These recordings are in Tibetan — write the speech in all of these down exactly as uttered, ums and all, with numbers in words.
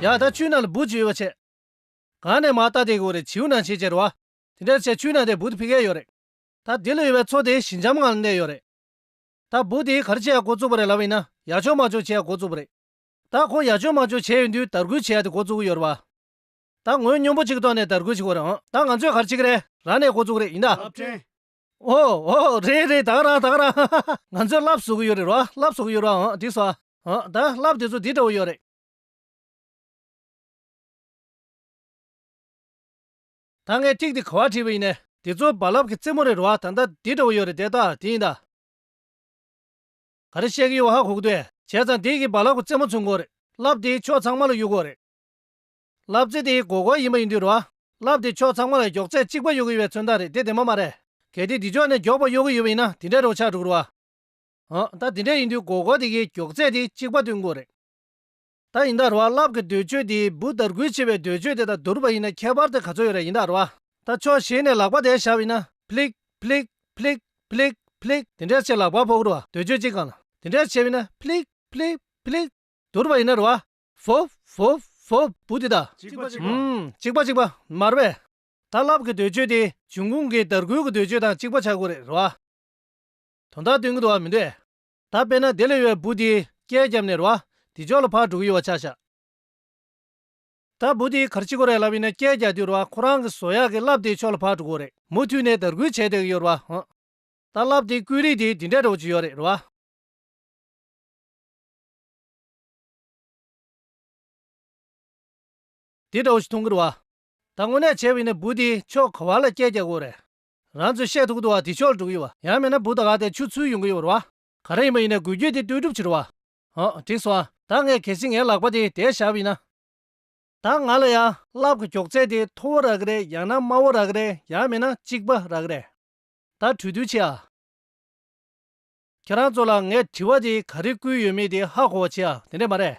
ད་ད་ཆུའི་ནང་ལ་འབུ་ཅིག་ཡོད་པ་བྱས། གང་ནས་མར་ལྟ་བསྡད་དགོས་རེད། བྱིའུ་ནང་བྱེད་བྱེད་རེད་བ། དེ་འདྲ་བྱས་ཆུའི་ནང་དེ་འབུ་དེ་ཕུད་མཁན་ཡོད་རེད། ད་འདི་ལ་ཡོད་པའི་མཚོ་དེ་ཞི་འཇམ་ངང་ལ་གནས་ཡོད་རེད། ད་འབུ་དེ་ག་རེ་བྱེད་ཡ་འགོ་བཙུགས་པ་རེད་ལབ་ཡིན་ན། ཡར་ཕྱོགས་མར་ཕྱོགས་བྱེད་ཡ་འགོ་བཙུགས་པ་རེད། ད་ཁོ་ཡར་ཕྱོགས་མར་ཕྱོགས་བྱས་ཡོང་དུས་དར་གུད་བྱེད་ཡ་དེ་འགོ་བཙུགས་ཀྱི་ཡོད་རེད་བ། ད་ངོས་སྙོམས་པོ་གཅིག་གི་ཐོག་ནས་དར་གུད་བྱེད་དགོས་རེད་ཨང་། ད་ང་ཚོས་ག་རེ་བྱེད་ཀྱི་རེད། རང་ནས་འགོ་བཙུགས་ཀྱི་རེད་ཡིན་ད། རླབས་ཕྲེང་། ཨོ་ཨོ་རེད་རེད། ད་ག་རང་ད་ག་རང་། ང་ཚོས་རླབས་བཟོ་གི་ཡོད་རེད་རོ། རླབས་བཟོ་གི་ཡོད་རེད་ཨང་། འགྲིག་སོང་ཨ། ཨང་ད་རླབས་དེ་ཚོ་འདི་འདྲ་བོ་ཡོད་རེད། ད་ངས་ཏིག་དེ་ག་བ་བྲིས་པ་ཡིན་ནའི་དེ་ཚོ་རྦ་རླབས་ཀྱི་རྩེ་མོ་རེད་རོ། ད་ལྟ་འདི་འདྲ་བོ་ཡོད་རེད་དེ། ད་དེ་ཡིན་ད། ག་རེ་བཤད་ཀྱི་ཡོད་ཧ་གོ་གི་འདུག་བྱས་ཙང་དེ་གི་རྦ་རླབས་ཀྱི་རྩེ་མོ་མཚོན་གྱི་ཡོད་རེད། རླབས་དེ་ཕྱོགས་ཚང་མ་ལ་གཡུག་གི་ཡོད་རེད། རླབས་རྩེ་དེ་སྒོར་སྒོར་ཡིན་པ་ཡིན་དུས་རོ། རླབས་དེ་ཕྱོགས་ཚང་མ་ལ་མགྱོགས་ཚད་གཅིག་པ་གཡུག་གི་ཡོད་པའི་མཚོན་རྟགས་རེད་དེ། བདེན་པ་མ་རེད། གལ་ཏེ་འདི་ཕྱོགས་ནས་མགྱོགས་པ་གཡུག་གི་ཡོད་པ་ཡིན་ན་དེ་འདྲའི་རོ་ཆགས་འགྲོ་གི་རེད་བ། ཨ། ད་དེ་འདྲ་ཡིན་དུས་སྒོར་སྒོར་དེ་གའི་མགྱོགས་ཚད་དེ་གཅིག་པ་སྟོན་དགོས་རེད། ད་ཡིན་ད་རོ། རླབས་ཀྱི་འདོད་སྤྱོད་དེ་འབུ་དར་གུད་བྱེད་པའི་འདོད་སྤྱོད་དེ་དང་བསྡུར་བ་ཡིན་ན་ཁྱད་པར་དེ་ག་ཚོད་ཡོད་རེད། ཡིན་ད་རོ། ད་ཕྱོགས་གཞན་ནས་ལག་པ་དེ་བཞག་པ་ཡིན་ན་ཕི་ལིག་ཕི་ལིག་ཕི་ལིག་ཕི་ལིག་ཕི་ལིག་དེ་འདྲ་བྱས་ལག་པ་ཕོག་རོ། འདོད་སྤྱོད་གཅིག་སྒང་ལ་དེ་འདྲ་བྱས་པ་ཡིན་ན་ཕི་ལིག་ཕི་ལིག་ཕི་ལིག་བསྡུར་བ་ཡིན་ན་རོ། ཧྥོབ་ཧྥོབ་ཧྥོབ་འབུ་དེ་དང་། གཅིག་པ་གཅིག་པ། ཨུམ། གཅིག་པ་གཅིག་པ་མ་རེད་པས། ད་རླབས་ཀྱི་འདོད་སྤྱོད་དེ་འབྱུང་ཁུངས་ཀྱི་དར་གུད་ཀྱི་འདོད་སྤྱོད་དང་གཅིག་པ་ཆགས་ཀྱི་རེད་རོ། དོན་དག་སྟོན་གྱི་འདུག་བ་མི་འདུག་ཨེ། ད་དཔེར་ན་དེ་ལ་ཡོད་པའི་འབུ་དེ་སྐད་བརྒྱབ་ནས་རོ། དེ་ཕྱོགས་ལ་ཕར་འགྲོ་གི་ཡོད་པ་ཆ་བཞག་ད་འབུ་དེ་ག་རེ་བྱེད་ཀྱི་ཡོད་རེད་ལབ་ཡིན་ན་སྐད་རྒྱག་དུས་རོ། ཁོ་རང་གི་བཟོ་ཡག་གི་རླབས་དེ་ཕྱོགས་ལ་ཕར་འགྲོ་གི་ཡོད་རེད། མུ་མཐུད་ནས་དར་གུད་བྱས་བསྡད་ཀྱི་ཡོད་རེད་བ། ཧང་། ད་རླབས་དེ་བཀོད་རིས་དེ་འདི་འདྲ་འདྲ་བོ་ཅིག་ཡོད་རེད་རོ། འདི་འདྲ་བོ་ཞིག་མཐོང་གི་རེད་བ། ད་དངོས་གནས་བྱས་པ་ཡིན་ན་འབུ་དེ་ཕྱོགས་ག་བ་ལ་སྐད་རྒྱག་གི་ཡོད་རེད། རང་ཚོས་བཤད་ཐུབ་ཀྱི་འདུག་བ། དེ་ཕྱོགས་ལ་འགྲོ་གི་ཡོད་བ། ཡང་མིན་ན་འབུ་ད་ག་དེ་ཆུ་འཚོལ་ཡོང་གི་ཡོད་རེད་བ། ག་རེ་ཡིན་པ་ཡིན་ན་འགུལ་སྐྱོད་དེ་ལྟོས་གྲུབ་བྱེད་རེད་བ། ཧང་། འགྲིག་སོང་ཨ། ད་ངས་གལ་སྲིད་ངའི་ལག་པ་དེ་དེར་བཞག་པ་ཡིན་ན། ད་ང་ལ་ཡང་རླབས་ཀྱི་མགྱོགས་ཚད་དེ་མཐོ་བོ་རག་གི་རེད། ཡང་ན་དམའ་བོ་རག་གི་རེད། ཡང་མིན་ན་གཅིག་པ་རག་གི་རེད། ད་གྲོས་བསྡུར་བྱེད་ཨ། ཁྱེད་རང་ཚོ་ལ་ངས་དྲི་བ་དེ་ག་རེ་བསྐུལ་ཡོད་མེད་དེ་ཧ་གོ་བ་བྱེད་ཨ། དེ་འདྲས་མ་རེད།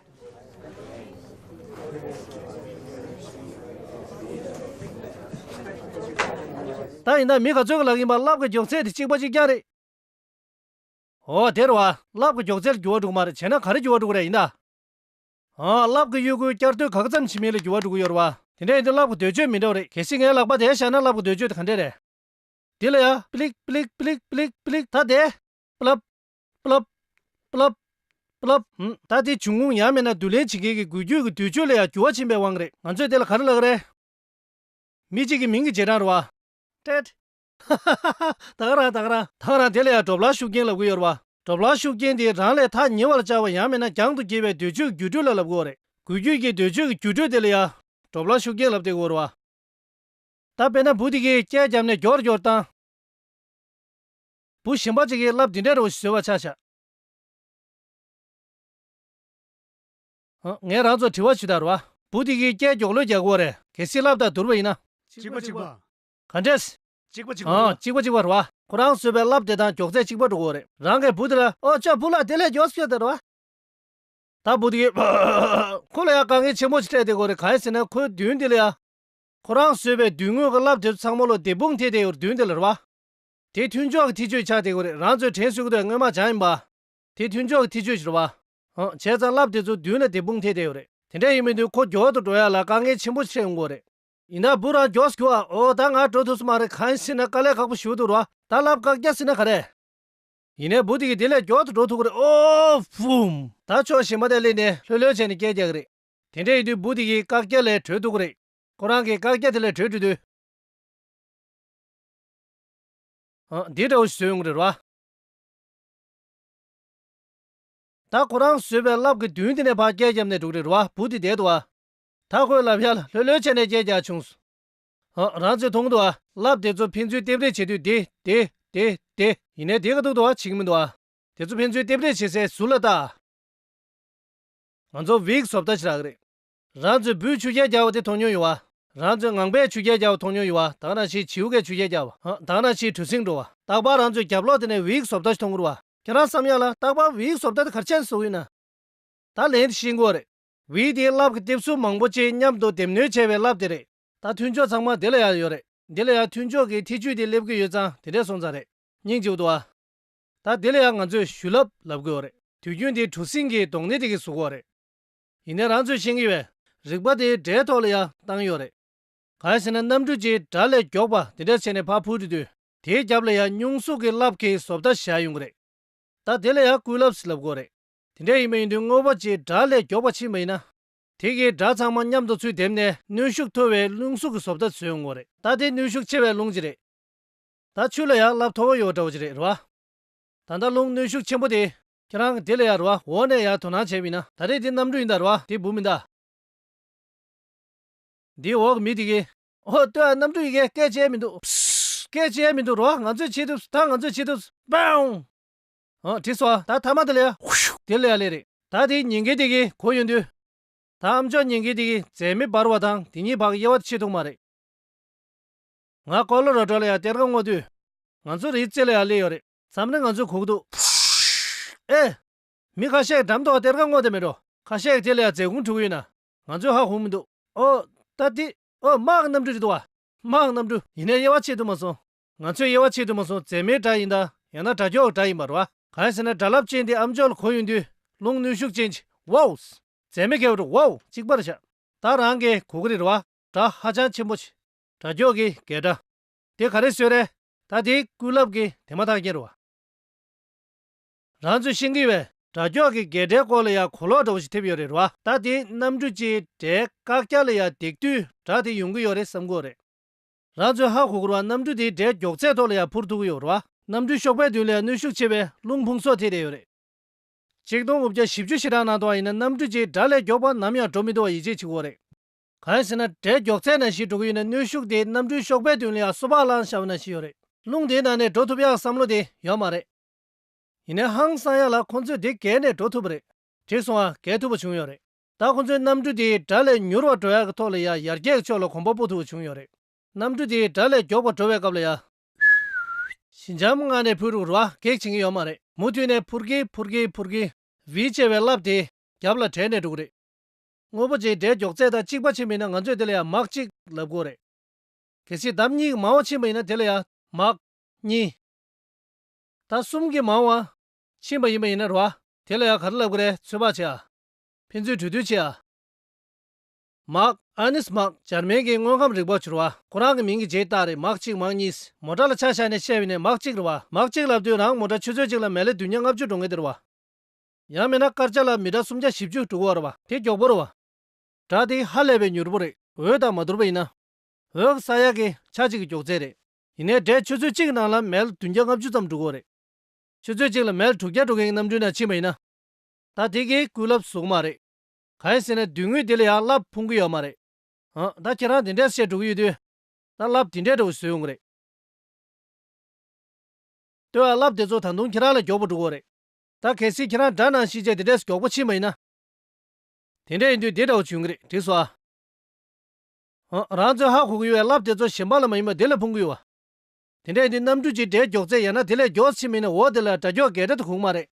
ད་ཡིན་ན་མི་ག་ཚོད་ཀྱི་ལག་ཡིན་པ་རླབས་ཀྱི་མགྱོགས་ཚད་དེ་གཅིག་པ་གཅིག་རྐྱང་རེད། ཨོ་དེ་རེད་བ། རླབས་ཀྱི་མགྱོགས་ཚད་ལ་འགྱུར་བ་འགྲོ་གི་མ་རེད། བྱས་ན་ག་རེ་འགྱུར་བ་འགྲོ་གི་རེད་ཡིན་ད། ཨ། རླབས་ཀྱི་གཡོ་འགུལ་བསྐྱར་ཟློས་ག་ཙམ་བྱེད་མིན་ལ་འགྱུར་བ་འགྲོ་གི་ཡོད་རེད་བ། དེ་འདྲ་ཡིན་དུས་རླབས་ཀྱི་འདོད་སྤྱོད་མི་འདྲ་བ་རེད། གལ་སྲིད་ངའི་ལག་པ་དེར་བཞག་ན་རླབས་ཀྱི་འདོད་སྤྱོད་དེ་ག་འདྲས་རེད། འདི་ལ་ཡ་པི་ལིག་པི་ལིག་པི་ལིག་པི་ལིག་པི་ལིག་ད་དེ། པི་ལབ། པི་ལབ། པི་ལབ། པི་ལབ། ཧུམ། ད་དེ་འབྱུང་ཁུངས་ཡང་མིན་ན་བསྡུ་ལེན་བྱེད་མཁན་གྱི་འགུལ་སྐྱོད་ཀྱི་འདོད་སྤྱོད་ལ་ཡང་འགྱུར་བ་ཕྱིན་པའི་དབང་གིས་རེད། ང་ཚོས་དེ་ལ་ག་རེ་ལབ་ཀྱི་རེད། མི་གཅིག་གི་མིང་གི་རྗེས་འབྲང་རེད་བ། ཏྲེད། ད་ག་རང་ད་ག་རང་ད་ག་རང་དེ་ལ་ཡང་འགྲོ་ལ་ཤུགས་རྐྱེན་ལབ་ཀྱི་ཡོད་རེད་བ། འགྲོ་ལ་ཤུགས་རྐྱེན་དེ་རང་ལས་ཐག་ཉེ་བར་བཅར་བ་ཡང་མིན་ན་རྒྱང་དུ་གྱེས་པའི་འདོད་སྤྱོད་ཀྱི་འགྱུར་འགྲོས་ལ་ལབ་ཀྱི་ཡོད་རེད། འགུལ་སྐྱོད་ཀྱི་འདོད་སྤྱོད་ཀྱི་འགྱུར་འགྲོས་དེ་ལ་ཡང་འགྲོ་ལ་ཤུགས་རྐྱེན་ལབ་བསྡད་ཀྱི་ཡོད་རེད་བ། ད་དཔེར་ན་འབུ་དེ་གིས་སྐད་བརྒྱབ་ནས་མགྱོགས་མགྱོགས་བཏང་། འབུ་གཞན་པ་ཅིག་གིས་རླབས་འདི་འདྲ་རུ་བཟོས་པ་ཆ་བཞག་ཨ། ངས་རང་ཚོར་དྲི་བ་ཞུ་ད་རོ། འབུ་དེ་གིས་སྐད་མགྱོགས་ལོས་རྒྱག་གི་ཡོད་རེད། གལ་སྲིད་རླབས་དང་བསྡུར་བ་ཡིན་ན། གཅིག་པ་གཅིག་པ། ག་འདྲས། གཅིག་པ་གཅིག་པ། ཨ། གཅིག་པ་གཅིག་པ་རེད་བ། ཁོ་རང་བཟོས་པའི་རླབས་དེ་དང་མགྱོགས་ཚད་གཅིག་པ་འགྲོ་གི་ཡོད་རེད། རང་གིས་འབུ་དེ་ལ་ཨོ་ཅག་འབུ་ལགས་དེ་ལས་མགྱོགས་སྐྱོད་དེ་རེད་བ། ད་འབུ་དེ་གིས་ཁོ་ལ་ཡང་དཀའ་ངལ་ཆེན་པོ་ཞིག་འཕྲད་བསྡད་ཀྱི་ཡོད་རེད། གང་ཡིན་ཟེར་ན་ཁོའི་མདུན་དེ་ལ་ཡ། ཁོ་རང་བཟོས་པའི་མདུན་ངོས་ཀྱི་རླབས་དེ་ཚོ་ཚང་མ་ལོ་ལྡེ་དཔུང་ཐེབས་བསྡད་ཡོད་རེད། མདུན་དེ་ལ་རེད་བ། དེ་མཐུན་ཕྱོགས་ཀྱི་ཐེ་བྱུས་ཆགས་བསྡད་ཀྱི་ཡོད་རེད། རང་ཚོས་དྲན་གསོ་གི་དོན་སྔོན་མ་སྦྱངས་ཡིན་པ། དེ་མཐུན་ཕྱོགས་ཀྱི་ཐེ་བྱུས་ཤིག་རེད་བ། ཨང་། བྱས་ཙང་རླབས་དེ་ཚོ་མདུན་ལ་ལྡེ་དཔུང་ཐེབས་བསྡད་ཡོད་རེད། དེ་འདྲ་ཡིན་མིན་དུས་ཁོ་མགྱོགས་དུ་འགྲོ་ཡ་ལ་དཀའ་ངལ་ཆེན་པོ་ཞིག་འཕྲད་ཡོང་གི་ཡོད་རེད། ཡིན་ན་འབུ་རང་མགྱོགས་སུ་རྒྱུགས་ཨ། ཨོ་ད་ང་འགྲོ་ཐུབ་ས་མ་རེད། གང་ཡིན་ཟེར་ན་དཀའ་ལས་ཁག་པོ་ཞེ་པོ་འདུག་ར། ད་རླབས་བཀག་རྒྱ་ཟེར་ན་ག་རེ། ཡིན་ནའི་འབུ་དེ་གིས་དེ་ལས་མགྱོགས་དུ་འགྲོ་ཐུབ་ཀྱི་རེད། ཨོ་ཧྥུམ། ད་ཕྱོགས་གཞན་པ་དེར་སླེབས་ནས་ལྷོད་ལྷོད་བྱས་ནས་སྐད་རྒྱག་གི་རེད། དེ་འདྲ་ཡིན་དུས་འབུ་དེ་གིས་བཀག་རྒྱ་ལས་གྲོལ་ཐུབ་ཀྱི་རེད། ཁོ་རང་གིས་བཀག་རྒྱ་དེ་ལས་གྲོལ་འགྲོ་དུས། ཨ། འདི་འདྲ་བོ་ཞིག་བཟོས་ཡོང་གི་རེད་བ། ད་ཁོ་རང་བཟོས་པའི་རླབས་ཀྱི་མདུན་དེ་ནས་ཕར་སྐད་བརྒྱབ་ནས་འགྲོ་གི་རེད་བ། འབུ་དེ་བསྡད་འདུག་བ། ད་ཁོས་ལབ་ཡ་ལ་ལྷོད་ལྷོད་བྱས་ནས་སྐད་རྒྱག་བྱུང་། ཨ། རང་ཚོས་མཐོང་གི་འདུག་བ། རླབས་དེ་ཚོ་ཕན་ཚུན་ལྟེབ་རེས་བྱེད་དུས་དེ་དེ་དེ་དེ། ཡིན་ནའི་དེ་ག་འདུག་འདུག་བ། བྱེད་ཀྱི་མི་འདུག་བ། དེ་ཚོ་ཕན་ཚུན་ལྟེབ་རེས་བྱེད་སའི་ཟུར་ལ་ལྟ། ང་ཚོ་བིག་བཟོ་ལྟ་ཞིག་རག་གི་རེད། རང་ཚོས་འབུས་ཆུ་རྐྱལ་རྒྱག་པ་དེ་མཐོང་མྱོང་ཡོད་བ། རང་ཚོས་ངང་པས་ཆུ་རྐྱལ་རྒྱག་པ་མཐོང་མྱོང་ཡོད་བ། ད་ག་ནང་བཞིན་བྱིའུ་གིས་ཆུ་རྐྱལ་རྒྱག་པ། ཧ། ད་ག་ནང་བཞིན་གྲུ་གཟིངས་འགྲོ་བ། རྟག་པར་རང་ཚོའི་རྒྱབ་ལོགས་དེ་ནས་བིག་བཟོ་ལྟ་ཞིག་མཐོང་གི་རེད་བ། ཁྱེད་རང་བསམ་ཡ་ལ་རྟག་པར་བིག་བཟོ་ལྟ་དེ་ག་རེ་བྱས་ནས་བཟོ་གི་ཡོད་ན། ད་ལན་དེ་ཤེས་དགོས་རེད། བིག་དེ་རླབས་ཀྱི་ལྟེབ་ཟུར་མང་པོ་ཅིག་མཉམ་དུ་སྡེབ་སྣོན་བྱས་པའི་རླབས་དེ་རེད། ད་མཐུན་ཕྱོགས་ཚང་མ་འདི་ལ་ཡང་ཡོད་རེད། འདི་ལ་ཡང་མཐུན་ཕྱོགས་ཀྱི་ཐེ་བྱུས་དེ་སླེབས་ཀྱི་ཡོད་ཙང་དེ་འདྲས་སོང་ཙང་རེད། སྙིང་རྗེ་པོ་འདུག་ཨ། ད་འདི་ལ་ཡང་ང་ཚོས་ཞུ་རླབས་ལབ་དགོས་པ་རེད། དུས་རྒྱུན་དེ་གྲུ་གཟིངས་ཀྱི་གདོང་ནི་དེ་གིས་བཟོ་དགོས་པ་རེད། ཡིན་ནའི་རང་ཚོས་ཤེས་ཀྱི་ཡོད་པས། རིག་པ་དེ་སྒྲའི་ཐོག་ལ་ཡང་བཏང་ཡོད་རེད། གང་ཡིན་ཟེར་ན་གནམ་གྲུ་གཅིག་སྒྲ་ལས་མགྱོགས་པ་དེ་འདྲ་བྱས་ནས་ཕར་འཕུར་དུས། དེའི་རྒྱབ་ལ་ཡང་སྙུང་གཟུགས་ཀྱི་རླབས་ཀྱི་བཟོ་ལྟ་བཞག་ཡོང་གི་རེད། ད་དེ་ལ་ཡང་བཀོད་ལབ་ཟེར་ལབ་དགོས་རེད། དེ་འདྲ་ཡིན་པ་ཡིན་དུས་དངོས་པོ་གཅིག་སྒྲ་ལས་མགྱོགས་པ་ཕྱིན་པ་ཡིན་ན། དེ་གི་སྒྲ་ཚང་མ་མཉམ་དུ་ཚུར་བསྡེབས་ནས་གནོན་ཤུགས་མཐོ་བའི་རླུང་གཟུགས་ཀྱི་བཟོ་ལྟ་བཟོས་ཡོང་གི་རེད། ད་དེ་གནོན་ཤུགས་ཆེ་བའི་རླུང་ཅིག་རེད། ད་ཆུ་ལ་ཡང་རླབས་མཐོ་བོ་ཡོད་འདྲ་བོ་ཅིག་རེད། རེད་བ། ད་ལྟ་རླུང་གནོན་ཤུགས་ཆེན་པོ་དེ། ཁྱེད་རང་གིས་དེ་ལ་ཡང་རེད་བ། འོག་ནས་ཡར་དོ་སྣང་བྱས་པ་ཡིན་ན། ད་རེས་དེ་གནམ་གྲུ་ཡིན་ད། རེད་བ། དེ་འབུ་མིན་ད། འདིའི་འོག་གི་མི་དེ་གིས། ཨོ་ལྟོས་ཨ། གནམ་གྲུ་ཡི་གེ་སྐད་ཆ་ཡས་མི་འདུག་སྐད་ཆ་ཡས་མི་འདུག་རོ། ང་ཚོས་བྱེད་ཐུབ། ད་ང་ཚོས་བྱེད་ཐུབ། པའོ། ཨོ་འགྲིག་སོང་ཨ། ད་མཐའ་མ་དེ་ལ་ཡ། དེ་ལ་ཡ་སླེབས་རེད། ད་དེ་ཉན་མཁན་དེ་གིས་གོ་ཡོང་དུས། ད་ཨ་མཆོག་ཉན་མཁན་དེ་གིས་མཛེས་མའི་འབར་བ་དང་དེ་གཉིས་བར་གྱི་དབྱེ་བ་ཕྱེ་ཐུབ་མ་རེད། ང་ཀོ་ལོ་ར་ཌོ་ལ་ཡ་གཏེར་ཁ་སྔོག་དུས། ང་ཚོ་རི་རྩེ་ལ་ཡ་སླེབས་ཡོད་རེད། མཚམས་རེ་ང་ཚོས་གོ་གི་འདུག་ཨེ། མི་ཁ་ཤས་འགྲམ་ཐོག་གཏེར་ཁ་སྔོག་བསྡད་མེད་འགྲོ། ཁ་ཤས་དེ་ལ་ཡ་མཛེས་ཁུངས་འཁྲུག་གི་ཡོད་ན། ང་ཚོས་ཧ་གོ་མི་འདུག་ཨོ། ད་དེ། ཨོ་དམག་གི་གནམ་གྲུ་རེད་འདུག་བ། དམག་གི་གནམ་གྲུ། ཡིན་ནའི་དབྱེ་བ་ཕྱེ་ཐུབ་མ་སོང་། ང་ཚོས་དབྱེ་བ་ཕྱེ་ཐུབ་མ་སོང་། མཛེས་མའི་སྒྲ་ཡིན་ད། ཡང་ན་སྒྲ་མགྱོགས་སྒྲ་ཡིན་པ་རེད་བ། གང་ཡིན་ཟེར་ན་སྒྲ་རླབས་ཅན་དེ་ཨ་མཆོག་ལ་གོ་ཡོང་དུས་རླུང་གནོན་ཤུགས་ཅན་གྱི་ཝའོ། མཛེས་མའི་སྐད་པ་རེད། ཝའོ་གཅིག་པ་རེད་བཞག་ད་རང་གིས་གོ་གི་རེད་བ། སྒྲ་ཧ་ཅང་ཆེན་པོ་ཆེ། སྒྲ་མགྱོགས་ཀྱི་རྒྱས་སྒྲ། དེ་ག་རེ་བཟོས་རེད། ད་དེ་བཀོད་ལབ་ཀྱི་དེ་མ་ཐག་རྐྱེན་རེད་བ། རང་ཚོས་ཤེས་ཀྱི་ཡོད་པས། སྒྲ་མགྱོགས་ཀྱི་རྒྱས་སྒྲའི་སྐོར་ལ་ཡང་གོ་ལོག་འདྲ་བོ་ཞིག་ཐེབས་ཡོད་རེད་རེད་བ། ད་དེ་གནམ་གྲུ་གཅིག་སྒྲའི་བཀག་རྒྱ་ལ་ཡང་འདེགས་དུས་སྒྲ་དེ་ཡོང་གི་ཡོད་རེད་བསམ་གྱི་ཡོད་རེད། རང་ཚོས་ཧ་གོ་དགོས་རེད་བ། གནམ་གྲུ་དེ་སྒྲའི་མགྱོགས་ཚད་ཐོག་ལ་ཡང་འཕུར་ཐུབ་ཀྱི་ཡོད་རེད་བ། གནམ་གྲུའི་གཤོག་པའི་མདུན་ལ་ཡང་གནོན་ཤུགས་ཆེ་བའི་རླུང་ཕུང་གསོག་ཐེབས་བསྡད་ཡོད་རེད། ཆིག་སྟོང་དགུ་བརྒྱ་བཞི་བཅུ་ཞེ་གྲངས་ནང་དུ་ཡིན་ན་གནམ་གྲུ་གཅིག་སྒྲ་ལས་མགྱོགས་པ་ནམ་ཡང་འགྲོ་མི་ཐུབ་པ་ཡིད་ཆེས་བྱེད་དགོས་རེད། གང་ཡིན་ཟེར་ན་སྒྲའི་མགྱོགས་ཚད་ནང་བཞིན་འགྲོ་གི་ཡོད་ན་གནོན་ཤུགས་དེ་གནམ་གྲུའི་གཤོག་པའི་མདུན་ལ་ཡང་སོ་ཕག་བླངས་བཞག་པ་ནང་བཞིན་ཡོད་རེད། རླུང་དེའི་ནང་ནས་འགྲོ་ཐུབ་ཡག་བསམ་བློ་དེ་ཡོད་མ་རེད། ཡིན་ནའི་ཧང་སང་ཡག་ལ་ཁོ་ཚོས་དེ་བརྒལ་ནས་འགྲོ་ཐུབ་པ་རེད། འགྲིག་སོང་ཨ། བརྒལ་ཐུབ་པ་བྱུང་ཡོད་རེད། ད་ཁོ་ཚོའི་གནམ་གྲུ་དེ་སྒྲ་ལས་མྱུར་བ་འགྲོ་ཡག་གི་ཐོག་ལ་ཡང་ཡར་རྒྱས་ཀྱི་ཕྱོགས་ལ་གོམ་པ་སྤོ་ཐུབ་པ་བྱུང་ཡོད་རེད། གནམ་གྲུ་དེ་སྒྲ་ལས་མགྱོགས་པར་འགྲོ་བའི་སྐབས་ལ་ཡང་། ཞི་འཇམ་ངང་ནས་འཕུར་རུ་རུ་བ་གེགས་བྱེད་ཀྱི་ཡོད་མ་རེད། མུ་མཐུད་ནས་འཕུར་གི་འཕུར་གི་འཕུར་གི། ཝི་ཅེས་པའི་རླབས་དེ་རྒྱབ་ལ་དྲན་ནས་འགྲོ་གི་རེད། དངོས་པོ་ཅིག་སྒྲའི་མགྱོགས་ཚད་དང་གཅིག་པ་ཕྱིན་པ་ཡིན་ན་ང་ཚོས་དེ་ལ་ཡང་མག་གཅིག་ལབ་དགོས་རེད། གལ་སྲིད་འདམ་གཉིས་ཀྱི་མང་བ་ཕྱིན་པ་ཡིན་ན་དེ་ལ་ཡང་མག་གཉིས། ད་གསུམ་གྱི་མང་བ་ཕྱིན་པ་ཡིན་པ་ཡིན་ན་རེད་བ། དེ་ལ་ཡང་ག་རེ་ལབ་དགོས་རེད། ཚོད་དཔག་བྱེད་ཨ། ཕན་ཚུན་གྲོས་བསྡུར་བྱེད་ཨ། མག་ཨ་ནིས་མག་འཇར་མན་གྱི་དངོས་ཁམས་རིག་པ་བ་ཅིག་རེད་བ། ཁོ་རང་གི་མིང་གི་རྗེས་བཏགས་རེད། མག་གཅིག་མག་གཉིས། མོ་ཊ་ལ་ཆ་བཞག་ནས་བཤད་པ་ཡིན་ན་མག་གཅིག་རེད་བ། མག་གཅིག་ལབ་དུས་རང་མོ་ཊ་ཆུ་ཚོད་གཅིག་ལ་མལ་ལེ་བདུན་བརྒྱ་ལྔ་བཅུ་འགྲོ་མཁན་དེ་རེད་བ། ཡང་མིན་ན་སྐར་ཆ་ལ་མི་ཊར་སུམ་བརྒྱ་བཞི་བཅུ་འགྲོ་གི་ཡོད་རེད་བ། དེ་མགྱོགས་པོ་རེད་བ། སྒྲ་དེ་ཧ་ལས་པའི་མྱུར་པོ་རེད། འོད་དང་མ་བསྡུར་བ་ཡིན་ན། འོད་ཀྱི་ས་ཡ་གི་ཆ་གཅིག་གི་མགྱོགས་ཚད་རེད། ཡིན་ནའི་སྒྲས་ཆུ་ཚོད་གཅིག་གི་ནང་ལ་མལ་བདུན་བརྒྱ་ལྔ་བཅུ་ཙམ་འགྲོ་གི་ཡོད་རེད། ཆུ་ཚོད་གཅིག་ལ་མལ་དྲུག་བརྒྱ་འགྲོ་མཁན་གྱི་གནམ་གྲུའི་ནང་ཕྱིན་པ་ཡིན་ན། ད་དེ་གིས་བཀོད་ལབ་བཟོ་གི་མ་རེད། གང་ཡིན་ཟེར་ན་མདུན་ངོས་དེ་ལ་ཡང་རླབས་འཕུང་གི་ཡོད་མ་རེད། ཨ། ད་ཁྱེད་རང་དེ་འདྲས་བཤད་འགྲོ་གི་ཡོད་དུས། ད་རླབས་དེ་འདྲས་འདྲ་བོ་བཟོས་ཡོང་གི་རེད། ལྟོས་ཨ། རླབས་དེ་ཚོ་ད་དུང་ཁྱེད་རང་ལས་མགྱོགས་པོ་འགྲོ་གི་ཡོད་རེད། ད་གལ་སྲིད་ཁྱེད་རང་སྒྲ་ནང་བཞིན་བྱས་དེ་འདྲས་མགྱོགས་པོ་ཕྱིན་པ་ཡིན་ན། དེ་འདྲ་ཡིན་དུས་འདི་འདྲ་བོ་བྱུང་གི་རེད། འགྲིག་སོང་ཨ། ཨ། རང་ཚོས་ཧ་གོ་གི་ཡོད་པའི་རླབས་དེ་ཚོ་གཞན་པ་ལ་མ་ཡིན་པ་འདི་ལ་འཕུང་གི་ཡོད་པ། དེ་འདྲ་ཡིན་དུས་གནམ་གྲུ་གཅིག་སྒྲའི་མགྱོགས་ཚད་ཡང་ན་དེ་ལས་མགྱོགས་ཕྱིན་པ་ཡིན་ན་འོ་དེ་ལ་སྒྲ་མགྱོགས་རྒྱས་སྒྲ་དེ་གོ་གི་མ་རེད།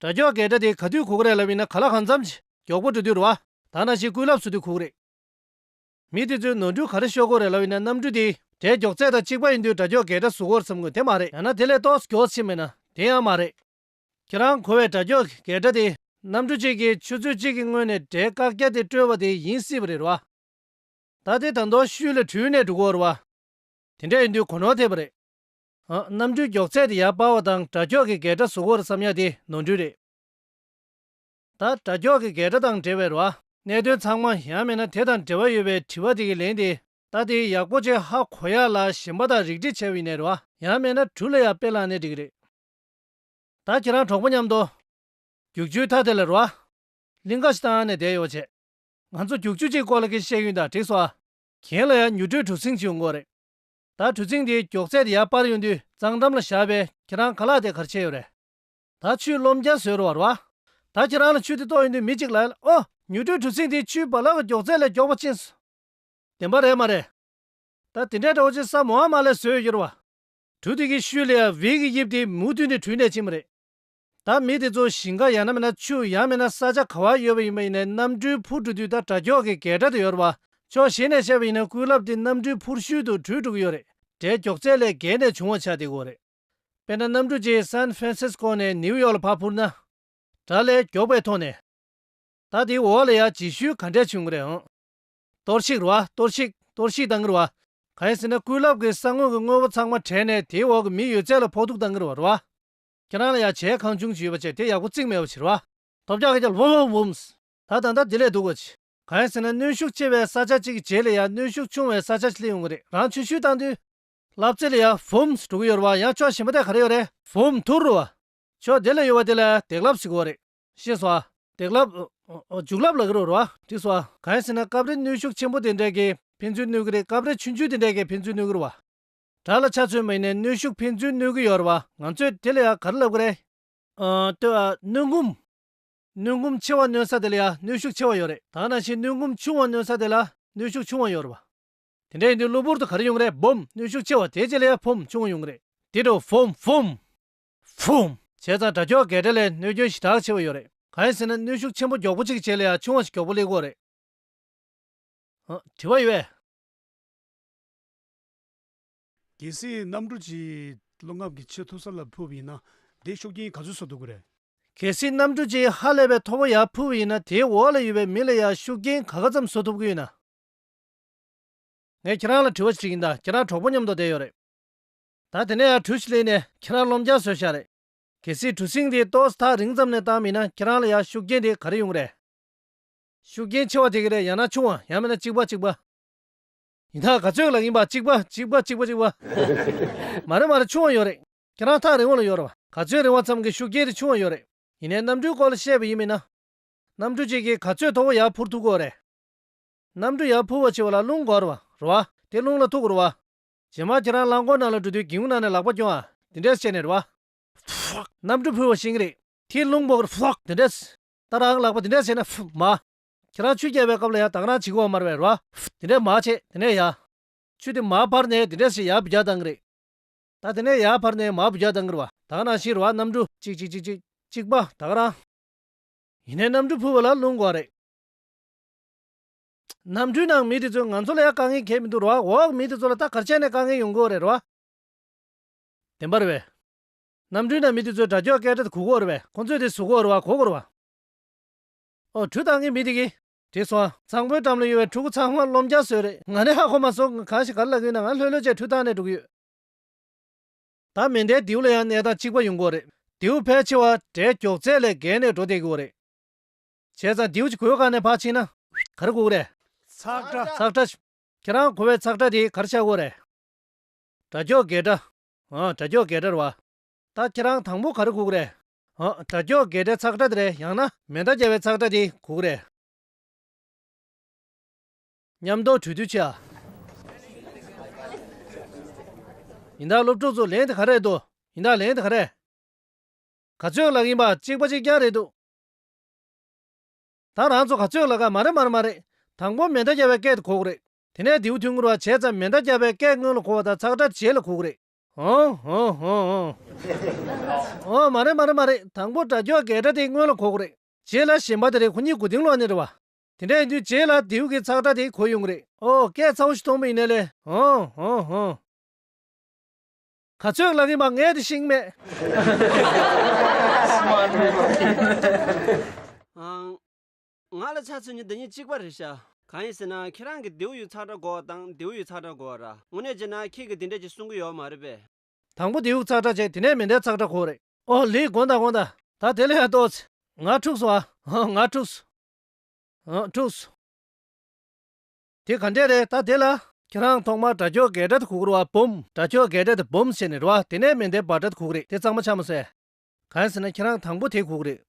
སྒྲ་མགྱོགས་རྒྱས་སྒྲ་དེ་ག་དུས་གོ་གི་རེད་ལབ་ཡིན་ན་ག་ལ་གང་འཚམ་ཞིག་མགྱོགས་པོ་འགྲོ་དུས་རེད་བ། ད་ནང་བཞིན་བཀོད་ལབ་བཟོ་དུས་གོ་གི་རེད། མི་དེ་ཚོས་ནོར་འཁྲུལ་ག་རེ་ཤོར་གི་རེད་ལབ་ཡིན་ན་གནམ་གྲུ་དེ་སྒྲའི་མགྱོགས་ཚད་དང་གཅིག་པ་ཡིན་དུས་སྒྲ་མགྱོགས་རྒྱས་སྒྲ་བཟོ་གི་རེད་བསམ་གི། དེ་མ་རེད། ཡང་ན་དེ་ལས་ཏོག་ཙམ་མགྱོགས་ཕྱིན་པ་ཡིན་ན་དེ་ཡང་མ་རེད། ཁྱེད་རང་གོ་བའི་སྒྲ་མགྱོགས་རྒྱས་སྒྲ་དེ་གནམ་གྲུ་གཅིག་གིས་ཆུ་ཚོད་གཅིག་གི་སྔོན་ནས་སྒྲའི་བཀག་རྒྱ་དེ་སྤྲོད་པ་དེ་ཡིན་སྲིད་པ་རེད་བ། ད་དེ་ད་དུང་ཤུལ་ལ་དྲུད་ནས་འགྲོ་གི་ཡོད་རེད་བ། དེ་འདྲ་ཡིན་དུས་གོ་ནོར་ཐེབས་པ་རེད། ཨ། གནམ་གྲུའི་མགྱོགས་ཚད་དེ་ཡར་སྤར་བ་དང་སྒྲ་མགྱོགས་ཀྱི་རྒྱས་སྒྲ་བཟོ་གི་ཡོད་རེད་བསམ་ཡ་དེ་ནོར་འཁྲུལ་རེད། ད་སྒྲ་མགྱོགས་ཀྱི་རྒྱས་སྒྲ་དང་འབྲེལ་བའི་རེད་བ། གནད་དོན་ཚང་མ་ཡང་མིན་ན་དེ་དང་འབྲེལ་བ་ཡོད་པའི་དྲི་བ་དེ་གི་ལན་དེ། ད་དེ་ཡག་པོ་ཅིག་ཧ་གོ་ཡ་ལ་གཞན་པ་དང་རིགས་འགྲེ་བྱས་པ་ཡིན་ནའི་རེད་བ། ཡང་མིན་ན་གྲུ་ལ་ཡང་དཔེ་བླངས་ནའི་འགྲིག་གི་རེད། ད་ཁྱེད་རང་གྲོགས་པོ་མཉམ་དུ། རྒྱུག་ཆུའི་མཐའ་དེ་ལ་རེད་བ། གླིང་ག་ཞིག་བཏང་ནས་བསྡད་ཡོད་བྱས། ང་ཚོ་རྒྱུག་ཆུ་གཅིག་སྐོར་ལ་སྐད་ཆ་བཤད་ཀྱི་ཡོད་ད། འགྲིག་སོང་ཨ། གྱེན་ལ་ཡང་མྱུར་བགྲོད་གྲུ་གཟིངས་ཅིག་ཡོང་གི་ཡོད་རེད། ད་གྲུ་གཟིངས་དེའི་མགྱོགས་ཚད་དེ་ཡར་སྤར་ཡོང་དུས་གཙང་འགྲམ་ལ་བཞག་པའི་ཁྱེད་རང་ཁ་ལག་དེ་ག་རེ་བྱས་ཡོད་རེད། ད་ཆུའི་རློན་རྐྱང་བཟོས་རེད་བ། རེད་བ། ད་ཁྱེད་རང་ལ་ཆུ་དེ་གཏོར་ཡོང་དུས་མི་གཅིག་ལ་ཡ་ལ། ཨོ། མྱུར་བགྲོད་གྲུ་གཟིངས་དེ་ཆུའི་རྦ་རླབས་ཀྱི་མགྱོགས་ཚད་ལས་མགྱོགས་པ་ཕྱིན་སོང་། བདེན་པ་རེད་མ་རེད། ད་དེ་འདྲའི་འདྲ་བོ་ཅིག་ས་མོ་ཨ་མ་ལས་བཟོས་ཡོད་ཀྱི་རེད་བ། གྲུ་དེ་གི་ཤུལ་ལ་ཡ་ཝི་གི་དབྱིབས་དེ་མུ་མཐུད་ནས་དྲུད་ནས་ཕྱིན་པ་རེད། ད་མི་དེ་ཚོ་ཞིང་ཁ་ཡང་ན་མིན་ན་ཆུ་ཡང་མིན་ན་ས་ཆ་ག་བ་ཡོད་པ་ཡིན་པ་ཡིན་ནའི་གནམ་གྲུའི་འཕུར་འགྲོ་དུས་ད་སྒྲ་མགྱོགས་ཀྱི་རྒྱས་སྒྲ་དེ་ཡོད་རེད་བ། ཕྱོགས་གཞན་ནས་བཤད་པ་ཡིན་ན་བཀོད་ལབ་དེ་གནམ་གྲུའི་འཕུར་ཤུལ་དུ་དྲུད་འགྲོ་གི་ཡོད་རེད། སྒྲའི་མགྱོགས་ཚད་ལས་བརྒལ་ནས་བྱུང་བ་ཆགས་བསྡད་ཀྱི་ཡོད་རེད། དཔེར་ན་གནམ་གྲུ་གཅིག་སན་ཧྥ་རན་སིས་ཀོ་ནས་ནིའུ་ཡོག་ལ་ཕར་འཕུར་ན། སྒྲ་ལས་མགྱོགས་པའི་ཐོག་ནས། ད་དེའི་འོག་ལ་ཡ་རྗེས་ཤུལ་ག་འདྲས་བྱུང་གི་རེད་ཨང་། གཏོར་བཤིག་རེད་བ། གཏོར་བཤིག་གཏོར་བཤིག་བཏང་གི་རེད་བ། གང་ཡིན་ཟེར་ན་སྐུ་རླབས་ཀྱི་ས་ངོས་ཀྱི་དངོས་པོ་ཚང་མ་དྲལ་ནས་དེའི་འོག་གི་མི་ཡོད་ཚད་ལ་ཕོག་ཐུག་བཏང་གི་རེད་བ་རེད་བ། ཁྱེད་རང་ལ་ཡ་བྱའི་ཁང་ཆུང་ཅིག་ཡོད་པ་བྱས་དེ་ཡག་པོ་བརྩིགས་མེད་པ་བྱེད་རེད་བ། ཐོབ་རྒྱག་གི་རྒྱ་ལ་བུམ་བུམ་བུམ། ད་ད་ལྟ་དེ་ལས་སྡུག་གོ་ཆེ། གང་ཡིན་ཟེར་ན་གནོན་ཤུགས་ཆེ་བའི་ས་ཆ་གཅིག་གི་རྗེས་ལ་ཡ་གནོན་ཤུགས་ཆུང་བའི་ས་ཆ་ཞིག་སླེབས་ཡོང་གི་རེད། རང་ཆུང་ཤོས་བཏང་དུས། ལབ་ཙེ་ལ་ཡ་བུམ་འགྲོ་གི་ཡོད་རེད་བ། ཡང་ཕྱོགས་གཞན་པ་དེ་ག་རེ་ཡོད་རེད། བུམ་ཐུར་རེད་བ། ཕྱོགས་དེ་ལ་ཡོད་པ་དེ་ལ་ཡ་འདེགས་ལབ་ཟེར་གི་ཡོད་རེད། ཤེས་སོང་ཨ། འདེགས་ལབ། འཇུག་ལབ་ལབ་ཀྱི་རེད་བ། འགྲིག་སོང་ཨ། གང་ཡིན་ཟེར་ན་སྐབས་རེ་གནོན་ཤུགས་ཆེན་པོ་དེ་འདྲས་ཀྱིས་ཕན་ཚུན་གནོད་ཀྱི་རེད། སྐབས་རེ་ཆུང་ཆུང་དེ་འདྲས་ཀྱིས་ཕན་ཚུན་གནོད་ཀྱི་རེད་བ། དགྲ་ལ་ཆ་མཚོན་པ་ཡིན་ནའི་གནོན་ཤུགས་ཕན་ཚུན་གནོད་ཀྱི་ཡོད་རེད་བ། ང་ཚོས་དེ་ལ་ཡ་ག་རེ་ལབ་ཀྱི་རེད། ཨ། ལྟོས་ཨ། གནོན་སྒོམ། གནོན་སྒོམ་ཆེ་བ་གནོན་ས་དེ་ལ་ཡ་གནོན་ཤུགས་ཆེ་བ་ཡོད་རེད། ད་ག་ནང་བཞིན་གནོན་སྒོམ་ཆུང་བ་གནོན་ས་དེ་ལ་གནོན་ཤུགས་ཆུང་བ་ཡོད་རེད་བ། དེ་འདྲ་ཡིན་དུས་གློ་བུར་དུ་ག་རེ་ཡོང་གི་རེད། བུམ། གནོན་ཤུགས་ཆེ་བ། དེའི་རྗེས་ལ་ཡ་བུམ་ཆུང་བ་ཡོང་གི་རེད། དེ་འདྲ་བུམ་བུམ། བུམ། བྱས་ཙང་དགྲ་ཁྱོག་རྒས་དྲག་ལས་གནོད་སྐྱོན་ཞེ་དྲག་ཆེ་བ་ཡོད་རེད། གང་ཡིན་ཟེར་ན་གནོན་ཤུགས་ཆེན་པོ་མགྱོགས་པོ་གཅིག་གི་རྗེས་ལ་ཡ་ཆུང་བ་ཞིག་མགྱོགས་པོ་སླེབས་ཀྱི་ཡོད་རེད། ཨ། དྲི་བ་ཡོད་པས། གལ་སྲིད་གནམ་གྲུ་ཅིག་རླུང་ཁམས་ཀྱི་ཆུ་ཐུག་ས་ལ་འཕུར་བ་ཡིན་ན་དེ་ཤུགས་རྐྱེན་ག་ཚོད་བཟོ་ཐུབ་ཀྱི་རེད། གལ་སྲིད་གནམ་གྲུ་ཅིག་ཧ་ལས་པའི་མཐོ་པོ་ཡར་འཕུར་བ་ཡིན་ན་དེའི་འོག་ལ་ཡོད་པའི་མི་ལ་ཡང་ཤུགས་རྐྱེན་ག་ག་ཙམ་བཟོ་ཐུབ་ཀྱི་ཡོད་ན། ངས་ཁྱེད་རང་ལ་དྲི་བ་ཞིག་དྲིས་ཡིན་ད། ཁྱེད་རང་གྲོགས་པོ་མཉམ་དུ་བསྡད་ཡོད་རེད། ད་དེ་ནས་ཡང་གྲུ་ཞིག་སླེབས་ནས་ཁྱེད་རང་རློམ་རྐྱང་བཟོས་བཞག་རེད། གལ་སྲིད་གྲུ་གཟིངས་དེ་ཏོག་ཙམ་ཐག་རིང་ཙམ་ནས་བཏང་མིན་ན་ཁྱེད་རང་ལ་ཡང་ཤུགས་རྐྱེན་དེ་ག་རེ་ཡོང་རེད། ཤུགས་རྐྱེན་ཆེ་བ་དེ་ག་རེད། ཡང་ན་ཆུང་བ། ཡང་མིན་ན་གཅིག་པ་གཅིག་པ། ཡིན་ད་ག་ཚོད་ལབ་ཡིན་པ། གཅིག་པ་གཅིག་པ་གཅིག་པ་གཅིག་པ། མ་རེད་མ་རེད། ཆུང་བ་ཡོད་རེད། ཁྱེད་རང་ཐག་རིང་བ་ལ་ཡོད་རེད་བ། ག་ཚོད་རིང་བ་ཙམ་གྱི་ཤུགས་རྐྱེན་དེ་ཆུང་བ་ཡོད་རེད། ཡིན་ནའི་གནམ་གྲུའི་སྐོར་ལ་བཤད་པ་ཡིན་མིན་ན། གནམ་གྲུ་གཅིག་གིས་ག་ཚོད་མཐོ་བོ་ཡར་འཕུར་ཐུབ་ཀྱི་ཡོད་རེད། གནམ་གྲུ་ཡར་འཕུར་བ་བྱེད་པ་ལ་རླུང་དགོས་རེད་བ། རེད་བ། དེ་རླུང་ལ་ཐུག་གི་རེད་བ། རྗེས་མ་ཁྱེད་རང་རླངས་འཁོར་ནང་ལ་འགྲོ་དུས་སྒེའུ་ཁུང་ནང་ནས་ལག་པ་རྐྱོང་ཨ། དེ་འདྲས་བྱས་ནས་རེད་བ། གནམ་གྲུ་འཕུར་བ་ཤེས་ཀྱི་རེད། དེ་རླུང་འབོག་གི་རེད། ཕུག་དེ་འདྲས། ད་རང་ལག་པ་དེ་འདྲས་བྱས་ན་ཕུག་མ། ཁྱེད་རང་ཆུ་རྒྱག་པའི་སྐབས་ལ་ཡང་ད་ག་རང་བྱེད་ཀྱི་ཡོད་མ་རེད་པས། རེད་བ། དེ་འདྲས་མ་བྱེད། དེ་ནས་ཡ། ཆུ་དེ་མར་འཕར་ནས་དེ་འདྲས་ཞིག་ཡར་འབུད་རྒྱག་བཏང་གི་རེད། ད་དེ་ནས་ཡར་འཕར་ནས་མར་འབུད་རྒྱག་བཏང་གི་རེད་བ། ད་ག་ནང་བཞིན་རེད་བ། གནམ་གྲུ་གཅིག་གཅིག་གཅིག་གཅིག་གཅིག་པ་ད་ག་རང་། ཡིན་ནའི་གནམ་གྲུ་འཕུར་བ་ལ་རླུང་དགོས་རེད། གནམ་གྲུའི་ནང་མི་དེ་ཚོས་ང་ཚོ་ལ་ཡང་དཀའ་ངལ་གང་ཡང་མི་འདུག་རེད་བ། འོག་མི་དེ་ཚོ་ལ་ད་ག་རེ་བྱས་ནས་དཀའ་ངལ་ཡོང་གི་ཡོད་རེད། རེད་བ། བདེན་པ་རེད་པས། གནམ་གྲུའི་ནང་མི་དེ་ཚོས་དགྲ་ཁྱོག་སྐད་སྒྲ་དེ་གོ་གི་ཡོད་རེད་པས། ཁོང་ཚོས་དེ་གཟིགས་ཀྱི་ཡོད་རེད་བ། གོ་གི་ཡོད་རེད་བ། ཨོ། གྲུ་བཏང་མཁན་མི་དེ་གིས། དེ་སོང་ཨ། གཙང་པོའི་འགྲམ་ལ་ཡོད་པའི་ཕྲུ་གུ་ཚང་མ་རློམ་རྐྱང་བཟོས་རེད། ང་ནི་ཧ་གོ་མ་སོང་། གང་ཞིག་ག་རེ་ལབ་ཀྱི་ཡོད་ན། ང་ལྷོད་ལྷོད་བྱས་གྲུ་བཏང་ནས་འགྲོ་གི་ཡོད། ད་མེ་མདའི་མདེའུ་ལ་ཡང་གནས་སྟངས་གཅིག་པ་ཡོང་གི་ཡོད་རེད། མདེའུ་ཕལ་ཆེ་བ་དགྲའི་མགྱོགས་ཚད་ལས་བརྒལ་ནས་འགྲོ་བསྡད་ཀྱི་ཡོད་རེད། བྱས་ཙང་མདེའུ་ཅིག་གོས་སྒང་ནས་ཕར་ཕྱིན་ན། ག་རེ་གོ་གི་རེད། ཚག་སྒྲ། ཚག་སྒྲ། ཁྱེད་རང་གོ་བའི་ཚག་སྒྲ་དེ་ག་རེ་ཆགས་ཀྱི་ཡོད་རེད། དགྲ་ཁྱོག་རྒས་སྒྲ། ཨ། དགྲ་ཁྱོག་རྒས་སྒྲ་རེད་བ། ད་ཁྱེད་རང་དང་པོ་ག་རེ་གོ་གི་རེད། ཨ། དགྲ་ཁྱོག་རྒས་སྒྲའི་ཚག་སྒྲ་དེ་རེད། ཡང་ན་མེ་མདའ་བརྒྱབ་པའི་ཚག་སྒྲ་དེ་གོ་གི་རེད། མཉམ་དུ་གྲོས་བསྡུར་བྱེད་ཨ། ཡིན་ད་སློབ་ཕྲུག་ཚོ། ལན་དེ་ག་རེ་འདུག་ཡིན་ད་ལན་དེ་ག་རེ། ག་ཚོད་ལབ་ཡིན་པ། གཅིག་པ་གཅིག་རྐྱང་རེད་འདུག་ད་རང་ཚོ་ག་ཚོད་ལབ་ག། མ་རེད་མ་རེད་མ་རེད། དང་པོ་མེ་མདའ་བརྒྱབ་པའི་སྐད་དེ་གོ་གི་རེད། དེ་ནས་མདེའུ་ཐོན་གྱི་རེད་བ། བྱས་ཙང་མེ་མདའ་བརྒྱབ་པའི་སྐད་སྔོན་ལ་གོ་བ་དང་ཚག་སྒྲ་རྗེས་ལ་གོ་གི་རེད། ཨོ་ཨོ་ཨོ་ཨོ། ཨོ་མ་རེད་མ་རེད་མ་རེད། དང་པོ་དགྲ་ཁྱོག་རྒས་སྒྲ་དེ་སྔོན་ལ་གོ་གི་རེད། རྗེས་ལ་གཞན་པ་དེ་རེད། ཁོ་གཉིས་མགོ་རྟིང་སློག་ནི་རེད་བ། དེ་འདྲ་ཡིན་དུས་རྗེས་ལ་མདེའུ་གི་ཚག་སྒྲ་དེ་གོ་ཡོང་གི་རེད། ཨོ། སྐད་ཚ་བོ་ཞིག་གཏོང་པ་ཡིན་ནའི་ལས། ཨོ་ཨོ་ཨོ། ག་ཚོད་ལབ་ཡིན་པ་ངས་དེ་ཤེས་ཀྱི་མེད། ཨང་། ང་ལ་ཆ་མཚོན་ནི་འདི་གཉིས་གཅིག་པ་རེད་ཤག་གང་ཡིན་ཟེར་ན་ཁྱེད་རང་གིས་མདེའུ་ཡི་ཚག་སྒྲ་གོ་བ་དང་མདེའུ་ཡི་ཚག་སྒྲ་གོ་བ་ར། དངོས་གནས་བྱས་ན་ཁྱེད་ཀྱིས་འདི་འདྲ་ཅིག་གསུང་གི་ཡོད་མ་རེད་པས། དང་པོ་མདེའུ་ཚག་སྒྲ་བྱས། དེ་ནས་མེ་མདའི་ཚག་སྒྲ་གོ་རེད། ཨོ་ལེ། དགོངས་དག་དགོངས་དག་ད་དེ་ལས་ཡང་ཏོག་ཙམ། ང་འཁྲུགས་སོང་ཨ། ང་འཁྲུགས་སོང་། ཨ། འཁྲུགས་སོང་། དེ་ག་འདྲས་རེད། ད་དེ་ལ་ཁྱེད་རང་ཐོག་མར་དགྲ་ཁྱོག་རྒས་སྒྲ་དེ་གོ་གི་རེད་བ། བུམ། དགྲ་ཁྱོག་རྒས་སྒྲ་དེ་བུམ་ཟེར་ནས་རེད་བ། དེ་ནས་མེ་མདའི་འབར་སྒྲ་དེ་གོ་གི་རེད། དེ་གཙང་མ་ཆགས་མ་སོང་ཨེ། གང་ཡིན་ཟེར་ན་ཁྱེད་རང་དང་པོ་དེ་གོ་གི་རེད།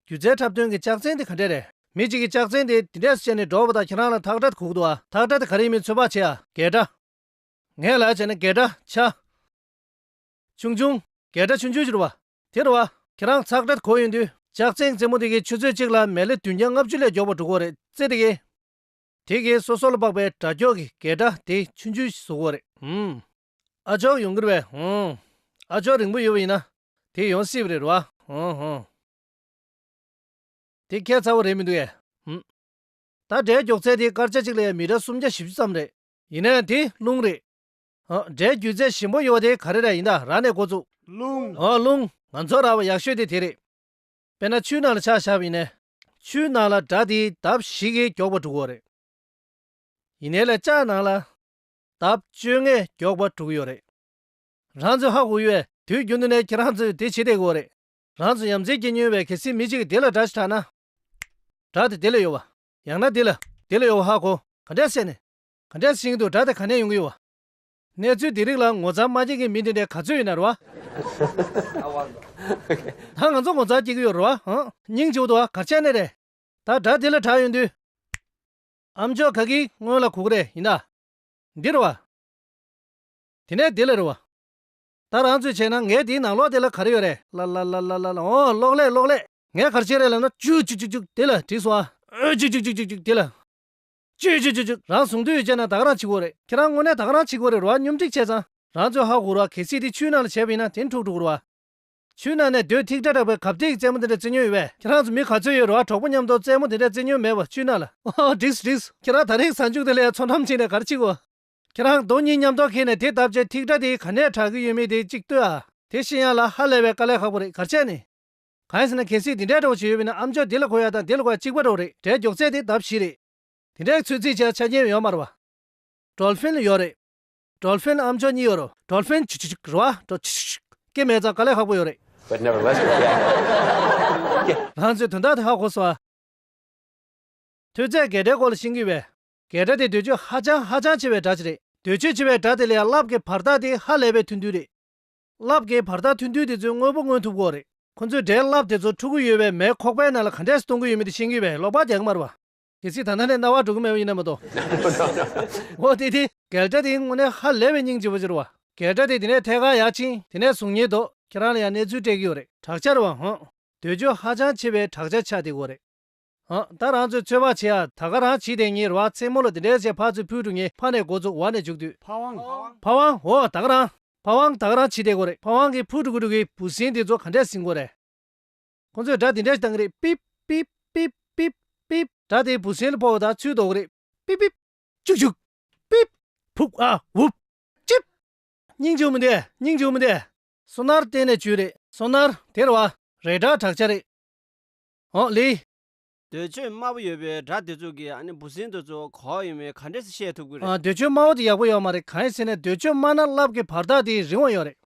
སྒྱུ་རྩལ་འཁྲབ་སྟོན་གྱི་ལྕགས་ཚན་དེ་ག་འདྲས་རེད། མི་གཅིག་གིས་ལྕགས་ཚན་དེ་དེ་འདྲས་བྱས་ནས་འགྲོ་བ་དང་ཁྱེད་རང་ལ་ཐག་སྒྲ་དེ་གོ་གི་འདུག་ཨ། ཐག་སྒྲ་དེ་ག་རེ་ཡིན་མིན་ཚོད་དཔག་བྱེད་ཨ། རྒས་སྒྲ། ངས་ལབ་བྱས་ན་རྒས་སྒྲ་ཆ། ཆུང་ཆུང་། རྒས་སྒྲ་ཆུང་ཆུང་ཞིག་རེད་བ། དེ་རེད་བ། ཁྱེད་རང་ཚག་སྒྲ་གོ་ཡོང་དུས་ལྕགས་ཚན་རྩེ་མོ་དེ་གི་ཆུ་ཚོད་གཅིག་ལ་མལ་ལེ་བདུན་བརྒྱ་ལྔ་བཅུ་ལས་མགྱོགས་པ་འགྲོ་གི་རེད། རྩེ་དེ་གི། དེ་གི་སོ་སོ་ལ་དཔག་པའི་དགྲ་ཁྱོག་གི་རྒས་སྒྲ་དེ་ཆུང་ཆུང་ཞིག་བཟོ་གི་རེད། ཧུམ། ཨ་ཅོག་ཡོང་གི་རེད་པས། ཧུམ། ཨ་ཅོག་རིང་པོ་ཡོད་པ་ཡིན་ན་དེ་ཡོང་སྲིད་པ་རེད་བ། ཧུམ་ཧུམ། དེ་ཁྱད་མཚར་པོ་རེད་མི་འདུག་གས། ཧུམ། ད་སྒྲའི་མགྱོགས་ཚད་དེ་སྐར་ཆ་གཅིག་ལ་ཡ་མི་ཊར་སུམ་བརྒྱ་བཞི་བཅུ་ཙམ་རེད། ཡིན་ནའི་དེ་རླུང་རེད། ཨ། སྒྲའི་རྒྱུད་ཚད་ཞན་པོ་ཡོད་པ་དེ་ག་རེ་རེད་ཡིན་ད་རང་ནས་འགོ་བཙུགས། རླུང་། ཨ། རླུང་། ང་ཚོར་རག་པ་ཡག་ཤོས་དེ་དེ་རེད། དཔེར་ན་ཆུའི་ནང་ལ་ཆ་བཞག་པ་ཡིན་ནའི། ཆུའི་ནང་ལ་སྒྲ་དེའི་ལྡབ་བཞི་གིས་མགྱོགས་པ་འགྲོ་གི་ཡོད་རེད། ཡིན་ནའི་ལས་ལྕགས་ནང་ལ་ལྡབ་བཅོ་ལྔས་མགྱོགས་པ་འགྲོ་གི་ཡོད་རེད། རང་ཚོས་ཧ་གོ་ཡོད། དུས་རྒྱུན་དུ་ནས་ཁྱེད་རང་ཚོས་དེ་བྱེད་བསྡད་ཀྱི་ཡོད་རེད། རང་ཚོ་ཡ་མཚན་སྐྱེ་མྱོང་བས། གལ་སྲིད་མི་གཅིག་གིས་འདི་ལ་སྒྲ་ཞིག་གྲགས་ན། སྒྲ་དེ་འདི་ལ་ཡོད་པ། ཡང་ན་འདི་ལ། འདི་ལ་ཡོད་པ་ཧ་གོ། ག་འདྲས་བཤད་ནས། ག་འདྲས་ཤེས་ཀྱི་འདུག་སྒྲ་དེ་ག་ནས་ཡོང་གི་ཡོད་པ། གནས་ཚུལ་འདི་རིགས་ལ་ངོ་མཚར་མ་སྐྱེ་མཁན་མི་འདི་འདྲས་ག་ཚོད་ཡོད་ན་རེད་པ། ད་ང་ཚོ་ངོ་མཚར་སྐྱེ་གི་ཡོད་རེད་པ། ཧང་། སྙིང་རྗེ་པོ་འདུག་པ། ག་རེ་བྱས་ནས་རེད། ད་སྒྲ་འདི་ལ་གྲགས་ཡོང་དུས། ཨ་མཆོག་ག་གིས་སྔོན་ལ་གོ་གི་རེད། ཡིན་ད། འདི་རེད་པ། དེ་ནས་འདི་ལ་རེད་པ། ད་རང་ཚོས་བྱས་ན་ངས་འདིའི་ནང་ལོགས་དེ་ལ་ག་རེ་ཡོད་རེད། ལ་ལ་ལ་ལ་ལ་ལ། ཨོ། གློག་ཀླད། གློག་ཀླད། ངས་ག་རེ་བྱས་རེད་ལབ་ན། ཅུ་ཅུ་ཅུ་ཅུ་འདི་ལ་འགྲིག་སོང་ཨ། ཨོ། ཅུ་ཅུ་ཅུ་ཅུ་ཅུ་འདི་ལ། ཅུ་ཅུ་ཅུ་ཅུ། རང་གཟུངས་བསྡུས་ཡོད་བྱས་ན་ད་ག་རང་བྱེད་ཀྱི་ཡོད་རེད། ཁྱེད་རང་དངོས་གནས་ད་ག་རང་བྱེད་ཀྱི་ཡོད་རེད་པ། སྙོམས་སྒྲིག་བྱས་ཙང་། རང་ཚོས་ཧ་གོ་རེད་པ། གལ་སྲིད་དེ་ཆུའི་ནང་ལ་བྱས་པ་ཡིན་ན་དེ་འཁྲུག་འགྲོ་གི་རེད་པ། ཆུའི་ནང་ནས་རྡོའི་ཐིགས་སྒྲ་འདྲ་པོའི་གབ་ཐིག་རྩེད་མོ་དེ་འདྲ་རྩེ་མྱོང་ཡོད་པས། ཁྱེད་རང་ཚོ་མི་ག་ཚོད་ཡོད་རེད་པ། གྲོགས་པོ་མཉམ་དུ་རྩེད་མོ་དེ་འདྲ་རྩེ་མྱོང་མེད་པ། ཆུའི་ནང་ལ། ཨོ། འགྲིག་སོང་། འགྲིག་སོང་། ཁྱེད་རང་ད་རིང་གཟའ་མཇུག་དེ་ལ་ཡ་མཚོ་འགྲམ་ཕྱིན་ནས་ག་རེ་བྱེད་དགོས། ཁྱེད་རང་རྡོ་གཉིས་མཉམ་དུ་འཁྱེར་ནས་དེ་བརྡབ་བྱས་ཐིགས་སྒྲ་དེ་ག་ནས་གྲགས་ཀྱི་ཡོད་མེད་དེ་གཅིག་ལྟོས་ཨ། དེ་ཤེས་ཡག་ལ་ཧ་ལས་པའི་དཀའ་ལས་ཁག་པོ་རེད། ག་རེ་བྱས་ནས། གང་ཡིན་ཟེར་ན། གལ་སྲིད་དེ་འདྲའི་འདྲ་པོ་ཞིག་ཡོད་པ་ཡིན་ན། ཨ་མཆོག་འདི་ལ་གོ་ཡག་དང་འདི་ལ་གོ་ཡག་གཅིག་པ་འདྲ་པོ་རེད། སྒྲའི་མགྱོགས་ཚད་དེ་ལྡབ་བཞི་རེད། དེ་འདྲའི་ཚོད་རྩིས་བྱས་ཆ་རྐྱེན་ཡོད་མ་རེད་པ། ཌོལ་ཕིན་ལ་ཡོད་རེད། ཌོལ་ཕིན་ཨ་མཆོག་གཉིས་ཡོད་རེད། ཌོལ་ཕིན་ཆུ་ཆུ་ཆུ་རེད་པ། ཌོལ་ཕིན་ཆུ་ཆུ་ཆུ་སྐད་མེད་ཙང་དཀའ་ལས་ཁག་པོ་ཡོད་རེད། But nevertheless, yeah. རང་ཚོས་དོན་དག་དེ་ཧ་གོ་སོང་ཨ། ཐོས་ཚད་རྒྱས་སྒྲའི་སྐོར་ལ་ཤེས་ཀྱི་ཡོད་པས། རྒྱས་སྒྲ་དེ་འདོད་སྤྱོད་ཧ་ཅང་ཧ་ཅང་ཆེ་བའི་སྒྲ་ཅིག་རེད། འདོད་སྤྱོད་ཆེ་བའི་སྒྲ་དེ་ལ་ཡང་རླབས་ཀྱི་བར་ཐག་དེ་ཧ་ལས་པའི་ཐུང་ཐུང་རེད། རླབས་ཀྱི་བར་ཐག་ཐུང་ཐུང་དེ་ཚོས་དངོས་པོ་མངོན་ཐུབ་ཀྱི་ཡོད་རེད། ཁོ་ཚོས་སྒྲའི་རླབས་དེ་ཚོ་འཁྲུ་གི་ཡོད་པའི་མེའི་ཁོག་པའི་ནང་ལ་ག་འདྲས་སེ་གཏོང་གི་ཡོད་མེད་དེ་ཤེས་ཀྱི་ཡོད་པས། ཀློག་པ་རྒྱག་གི་མ་རེད་པ། གལ་སྲིད་ད་ལྟ་ནས་རྣ་བར་འགྲོ་གི་མེད་པ་ཡིན་ན་མ་གཏོགས། འོ་དེ་དེ། རྒྱས་སྒྲ་དེ་དངོས་གནས་ཧ་ལས་པའི་སྙིང་རྗེ་པོ་ཅིག་རེད་པ། རྒྱས་སྒྲ་དེ་དེ་ནས་ཐད་ཀར་ཡར་ཕྱིན། དེ་ནས་གཟུགས་བརྙན་འདུག་ཁྱེད་རང་ལ་ཡང་གནས་ཚུལ་སྤྲད་ཀྱི་ཡོད་རེད། དྲག་ཆར་པ། ཧང་། འདོད་སྤྱོད་ཧ་ཅང་ཆེ་བའི་དྲག་ཆར་ཆགས་བསྡད་ཀྱི་ཡོད་རེད། ཧང་། ད་རང་ཚོས་ཚོད་དཔག་བྱེད་ཡ། ད་ག་རང་བྱེད་བསྡད་མཁན་རེད་པ། མཚན་མོ་ལ་དེ་འདྲའི་བྱས་ཕར་ཚུར་འཕུར་འགྲོ་མཁན། ཕར་ནས་འགོ་བཙུགས། འོག་ནས་མཇུག་བསྡུས། ཕ་ཝང་། ཕ་ཝང་། འོ་ད་ག་རང་། ཕ་ཝང་ད་ག་རང་བྱེད་བསྡད་ཀྱི་ཡོད་རེད། ཕ་ཝང་གི་འཕུར་འགྲོ་གི་འགྲོ་གི་འབུ་སྲིན་དེ་ཚོ་ག་འདྲས་ཟིན་གྱི་ཡོད་རེད། ཁོ་ཚོས་སྒྲ་དེ་འདྲ་ཞིག་བཏང་གི་རེད། པིབ་པིབ་པིབ་པིབ་པིབ། སྒྲ་དེ་འབུ་སྲིན་ལ་ཕོག་པ་དང་ཚུར་ལྡོག་གི་རེད། པིབ་པིབ། ཅུག་ཅུག། པིབ། ཕུབ། ཨ། འུབ། ཅིབ། སྙིང་རྗེ་པོ་མི་འདུག་སྙིང་རྗེ་པོ་མི་འདུག་སོ་ནར་བསྟན་ནས་བྱོས་རེད། སོ་ནར་དེ་རེད་པ། རེ་ཌར་དྲག་ཆར་རེད། ཨོ་ལི། འདོད་སྤྱོད་དམའ་པོ་ཡོད་པའི་སྒྲ་དེ་ཚོ་གིས་ཨ་ནི་འབུ་སྲིན་དེ་ཚོ་ག་པར་ཡོད་མེད་ག་འདྲས་སེ་ཤེས་ཐུབ་ཀྱི་རེད། ཨ། འདོད་སྤྱོད་དམའ་པོ་དེ་ཡག་པོ་ཡོད་མ་རེད། གང་ཡིན་ཟེར་ན་འདོད་སྤྱོད་དམའ་ན་རླབས་ཀྱི་བར་ཐག་དེ་རིང་བ་ཡོད་རེད།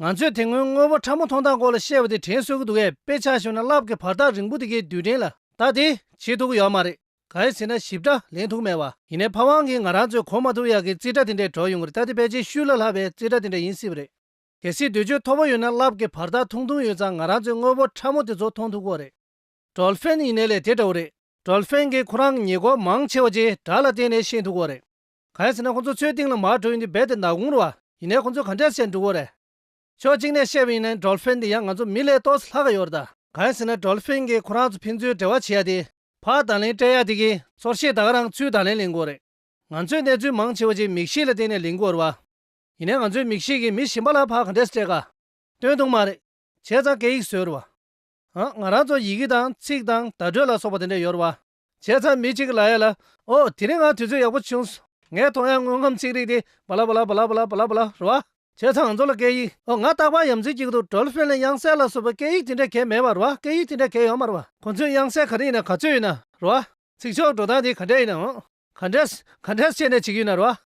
ང་ཚོས་དེ་སྔོན་དངོས་པོ་ཕྲ་མོ་མཐོང་སྟངས་སྐོར་ལ་བཤད་པ་དེ་དྲན་གསོ་གི་འདུག་གས། དཔེ་ཆ་བཞག་ན་རླབས་ཀྱི་བར་ཐག་རིང་པོ་དེ་གའི་རྡུལ་ཕྲན་ལ་ད་དེ་བྱེད་ཐུབ་ཀྱི་ཡོད་མ་རེད། གང་ཡིན་ཟེར་ན་ཞིབ་ཕྲ་ལེན་ཐུབ་མེད་པ། ཡིན་ནའི་ཕ་ཝང་གིས་ང་རང་ཚོས་གོ་མ་ཐུབ་ཡག་གི་རྩིས་ཁྲ་དེ་འདྲས་འགྲོ་ཡོང་གི་རེད། ད་དེ་ཕལ་ཆེར་ཤུལ་ལ་ལྷག་པའི་རྩིས་ཁྲ་དེ་འདྲ་ཡིན་སྲིད་པ་རེད། གལ་སྲིད་འདོད་སྤྱོད་མཐོ་པོ་ཡོད་ན་རླབས་ཀྱི་བར་ཐག་ཐུང་ཐུང་ཡོད་ཙང་ང་རང་ཚོས་དངོས་པོ་ཕྲ་མོ་དེ་ཚོ་མཐོང་ཐུབ་ཀྱི་ཡོད་རེད། ཌོལ་ཕིན་ཡིན་ནའི་ལས་དེ་འདྲ་པོ་རེད། ཌོལ་ཕིན་གྱིས་ཁོ་རང་གི་ཉེ་འཁོར་མང་ཆེ་བ་ཅིག་སྒྲ་ལ་བརྟེན་ནས་ཤེས་ཐུབ་ཀྱི་ཡོད་རེད། གང་ཡིན་ཟེར་ན་ཁོ་ཚོ་མཚོའི་གཏིང་ལ་མར་འགྲོ་ཡོང་དུས་རྦད་དེ་ནག་ཁུང་རེད་པ། ཡིན་ནའི་ཁོ་ཚོས་ག་འདྲས་སེ་འགྲོ་གི་ཡོད་རེད། ཕྱོགས་གཅིག་ནས་བཤད་པ་ཡིན་ན་ཌོལ་ཕིན་དེ་ཡང་ང་ཚོ་མི་ལས་ཏོག་ཙམ་ལྷག་ག་ཡོད་རེད་ད། གང་ཡིན་ཟེར་ན་ཌོལ་ཕིན་གྱིས་ཁོ་རང་ཚོ་ཕན་ཚུན་འབྲེལ་བ་བྱེད་ཡ་དེ། ཕར་བརྡ་ལན་སྤྲད་ཡ་དེ་གིས་ཚོར་ཤེས་ད་ག་རང་ཚུར་བརྡ་ལན་ལེན་དགོས་རེད། ང་ཚོས་གནས་ཚུལ་མང་ཆེ་བ་ཅིག་མིག་ཤེས་ལ་བརྟེན་ནས་ལེན་དགོས་རེད་པ། ཡིན་ནའི་ང་ཚོའི་མིག་ཤེས་ཀྱིས་མི་གཞན་པ་ལ་ཕར་ག་འདྲས་སྤྲད་ག་སྟོན་ཐུབ་མ་རེད། བྱས་ཙང་སྐད་ཡིག་བཟོས་རེད་པ། ཨ། ང་རང་ཚོ་ཡི་གེ་དང་ཚིག་དང་བརྡ་སྤྲོད་ལ་སོགས་པ་དེ་འདྲ་ཡོད་རེད་པ། བྱས་ཙང་མི་གཅིག་གིས་ལབ་ཡ་ལ། ཨོ། དེ་རིང་ང་དུས་ཚོད་ཡག་པོ་བྱུང་སོང་། ངས་མཐོང་ཡ་དངོས་ཁམས་ཚན་རིག་དེ་བ་ལ་བ་ལ་བ་ལ་བ་ལ་བ་ལ་བ་ལ་རེད་པ། བྱས་ཙང་ང་ཚོ་ལ་སྐད་ཡིག་ཨོ། ང་རྟག་པར་ཡ་མཚན་སྐྱེ་གི་འདུག་ཌོལ་ཕིན་ལ་དབྱངས་གསལ་ལ་སོགས་པའི་སྐད་ཡིག་དེ་འདྲ་གང་ཡང་མེད་པ་རེད་པ། སྐད་ཡིག་དེ་འདྲ་གང་ཡང་ཡོད་མ་རེད་པ། ཁོ་ཚོའི་དབྱངས་གསལ་ག་རེ་ཡིན་ན་ག་ཚོད་ཡིན་ན་རེད་པ། ཚིག་ཤོག་འགྲོ་སྟངས་དེ་ག་འདྲ་ཡིན་ནའང་། ག་འདྲས་ག་འདྲས་བྱས་ནས་བྱེད་ཀྱི་ཡོད་ན་རེད་པ།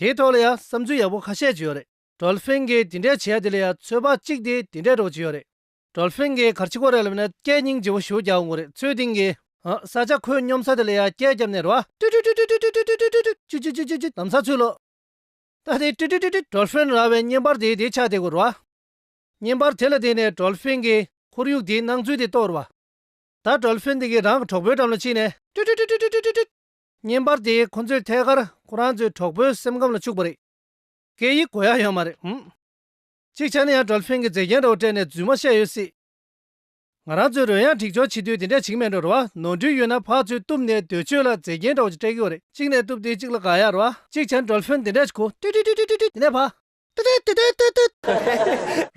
དེའི་ཐོག་ལ་ཡང་བསམ་ཚུལ་ཡག་པོ་ཁ་ཤས་ཅིག་ཡོད་རེད། ཌོལ་ཕིན་གྱིས་དེ་འདྲས་བྱས་དེ་ལ་ཡང་ཚོད་དཔག་གཅིག་དེ་དེ་འདྲས་འདྲ་པོ་ཅིག་ཡོད་རེད། ཌོལ་ཕིན་གྱིས་ག་རེ་བྱེད་ཀྱི་ཡོད་རེད་ལབ་ན། སྐད་སྙིང་རྗེ་པོ་ཞེ་པོ་རྒྱག་ཡོང་གི་རེད། ཚོའི་སྟེང་གི། ཨ། ས་ཆ་ཁོད་སྙོམས་ས་དེ་ལ་ཡང་སྐད་བརྒྱབ་ནས་རེད་པ། ཏུ་ཏུ་ཏུ་ཏུ། ལམ་སང་ཚུར་ལོག་ད་དེ་ཏི་ཏི་ཏི་ཏི་ཌོལ་ཕིན་རག་པའི་བརྙན་པར་དེ་དེ་ཆགས་བསྡད་ཀྱི་ཡོད་རེད་པ། བརྙན་པར་དེ་ལ་བརྟེན་ནས་ཌོལ་ཕིན་གྱིས་ཁོར་ཡུག་དེའི་སྣང་ཚུལ་དེ་རྟོགས་རེད་པ། ད་ཌོལ་ཕིན་དེ་གིས་རང་གི་གྲོགས་པོའི་འགྲམ་ལ་ཕྱིན་ནས་ཏི་ཏི་ཏི་ཏི། བརྙན་པར་དེ་ཁོ་ཚོས་ཐད་ཀར་ཁོ་རང་ཚོའི་གྲོགས་པོའི་སེམས་ཁམས་ལ་བཅུག་པ་རེད། སྐད་ཡིག་གོ་ཡ་ཡོད་མ་རེད། ཧུམ། གཅིག་ཆ་ནས་ཡང་ཌོལ་ཕིན་གྱིས་མཛེས་རྒྱན་འདྲ་པོ་སྤྲས་ནས་རྫུན་མ་བཤད་ཡོད་སྲིད། ང་རང་ཚོའི་རོལ་དབྱངས་སྒྲིག་སྦྱོར་བྱེད་དུས་དེ་འདྲས་བྱེད་ཀྱི་མེད་འགྲོ་རེད་པ། ནོར་འཁྲུལ་ཡོད་ན་ཕར་ཚུར་གཏུབ་ནས་འདོད་སྤྱོད་ལ་མཛེས་རྒྱན་འདྲ་པོ་ཅིག་སྤྲད་ཀྱི་ཡོད་རེད། གཅིག་ནས་གཏུབ་དུས་གཅིག་ལ་དགག་ཡ་རེད་པ། གཅིག་བྱས་ན་ཌོལ་ཕིན་དེ་འདྲས་ཞིག་གོ། ཏི་ཏི་ཏི་ཏི་ཏི། དེ་ནས་ཕར། ཏི་ཏི་ཏི་ཏི་ཏི།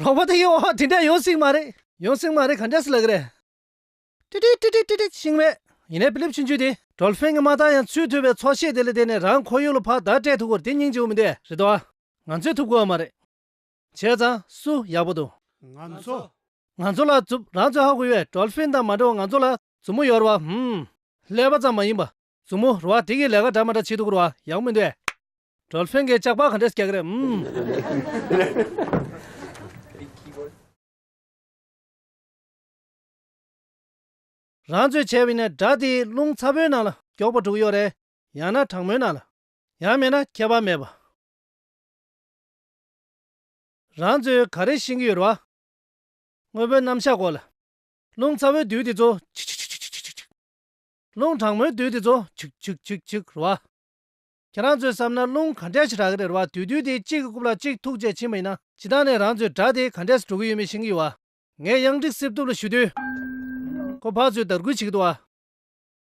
རོགས་པ་དེ་ཡོང་བ་དེ་འདྲས་ཡོང་སྲིད་མ་རེད། ཡོང་སྲིད་མ་རེད། ག་འདྲས་སེ་ལབ་ཀྱི་རེད། ཏི་ཏི་ཏི་ཏི་ཏི་ཏི། ཤིང་མེད། ཡིན་ནའི་ཕི་ལིབ་ཆུང་ཆུང་དེ་ཌོལ་ཕིན་གྱིས་མ་མཐའ་ཡང་ཚུར་ཐུབ་པའི་ཚོར་ཤེས་དེ་ལ་བརྟེན་ནས་རང་ཁོར་ཡུག་ལ་ཕར་བརྡ་སྤྲད་ཐུབ་ཀྱི་ཡོད་རེད། དེ་སྙིང་རྗེ་པོ་མི་འདུག་རེད་དོ། ང་ཚོས་ཐུབ་ཀྱི་ཡོད་མ་རེད། བྱས་ཙང་སུ་ཡག་པོ་འདུག་ང་ཚོ། ང་ཚོ་ལ་རྩུབ། རང་ཚོས་ཧ་གོ་ཡོད། ཌོལ་ཕིན་དང་མ་འདྲ་བ་ང་ཚོ་ལ་ མཛུབ་མོ་ཡོད་རེད་བ། ཧུམ། ཀླད་པ་ཙམ་མ་ཡིན་པ། མཛུབ་མོ་རེད་བ། དེ་གིས་ལས་ཀ་འདྲ་མ་འདྲ་བྱེད་ཐུབ་ཀྱི་རེད་བ། ཡག་མི་འདུག་ཨེ། ཌོལ་ཕིན་གྱིས་ལྕགས་ཕག་ག་འདྲས་རྒྱག་གི་རེད། ཧུམ། རང་ཚོས་བྱས་པ་ཡིན་ན་སྒྲ་དེ་རླུང་ཚ་པོའི་ནང་ལ་མགྱོགས་པར་འགྲོ་གི་ཡོད་རེད། ཡང་ན་གྲང་མོའི་ནང་ལ། ཡང་མིན་ན་ཁྱད་པར་མེད་པ། རང་ཚོས་ག་རེ་ཤེས་ཀྱི་ཡོད་རེད་བ། དངོས་པོའི་རྣམ་གཞག་སྐོར་ལ། རླུང་ཚ་པོའི་རྡུལ་དེ་ཚོ་ཆིག་ཆིག་ཆིག་ཆིག། རླུང་གྲང་མོའི་རྡུལ་དེ་ཚོ་ཆིག་ཆིག་ཆིག་ཆིག་རེད་བ། ཁྱེད་རང་ཚོས་བསམ་ན་རླུང་ག་འདྲས་ཞིག་གྲགས་ཀྱི་རེད་བ། རྡུལ་རྡུལ་དེ་གཅིག་གི་རྐུབ་ལ་གཅིག་ཐུག་བྱས་ཕྱིན་པ་ཡིན་ན། སྤྱིར་བཏང་ནས་རང་ཚོས་སྒྲ་དེ་ག་འདྲས་སུ་འགྲོ་གི་ཡོད་མེད་ཤེས་ཀྱི་ཡོད་བ། ངས་དབྱངས་སྒྲིག་སིབ་ཏུབ་ལ་ཞུ་དུས། ཁོ་ཕར་ཚུར་དར་སྐུལ་བྱེད་ཀྱི་འདུག་བ།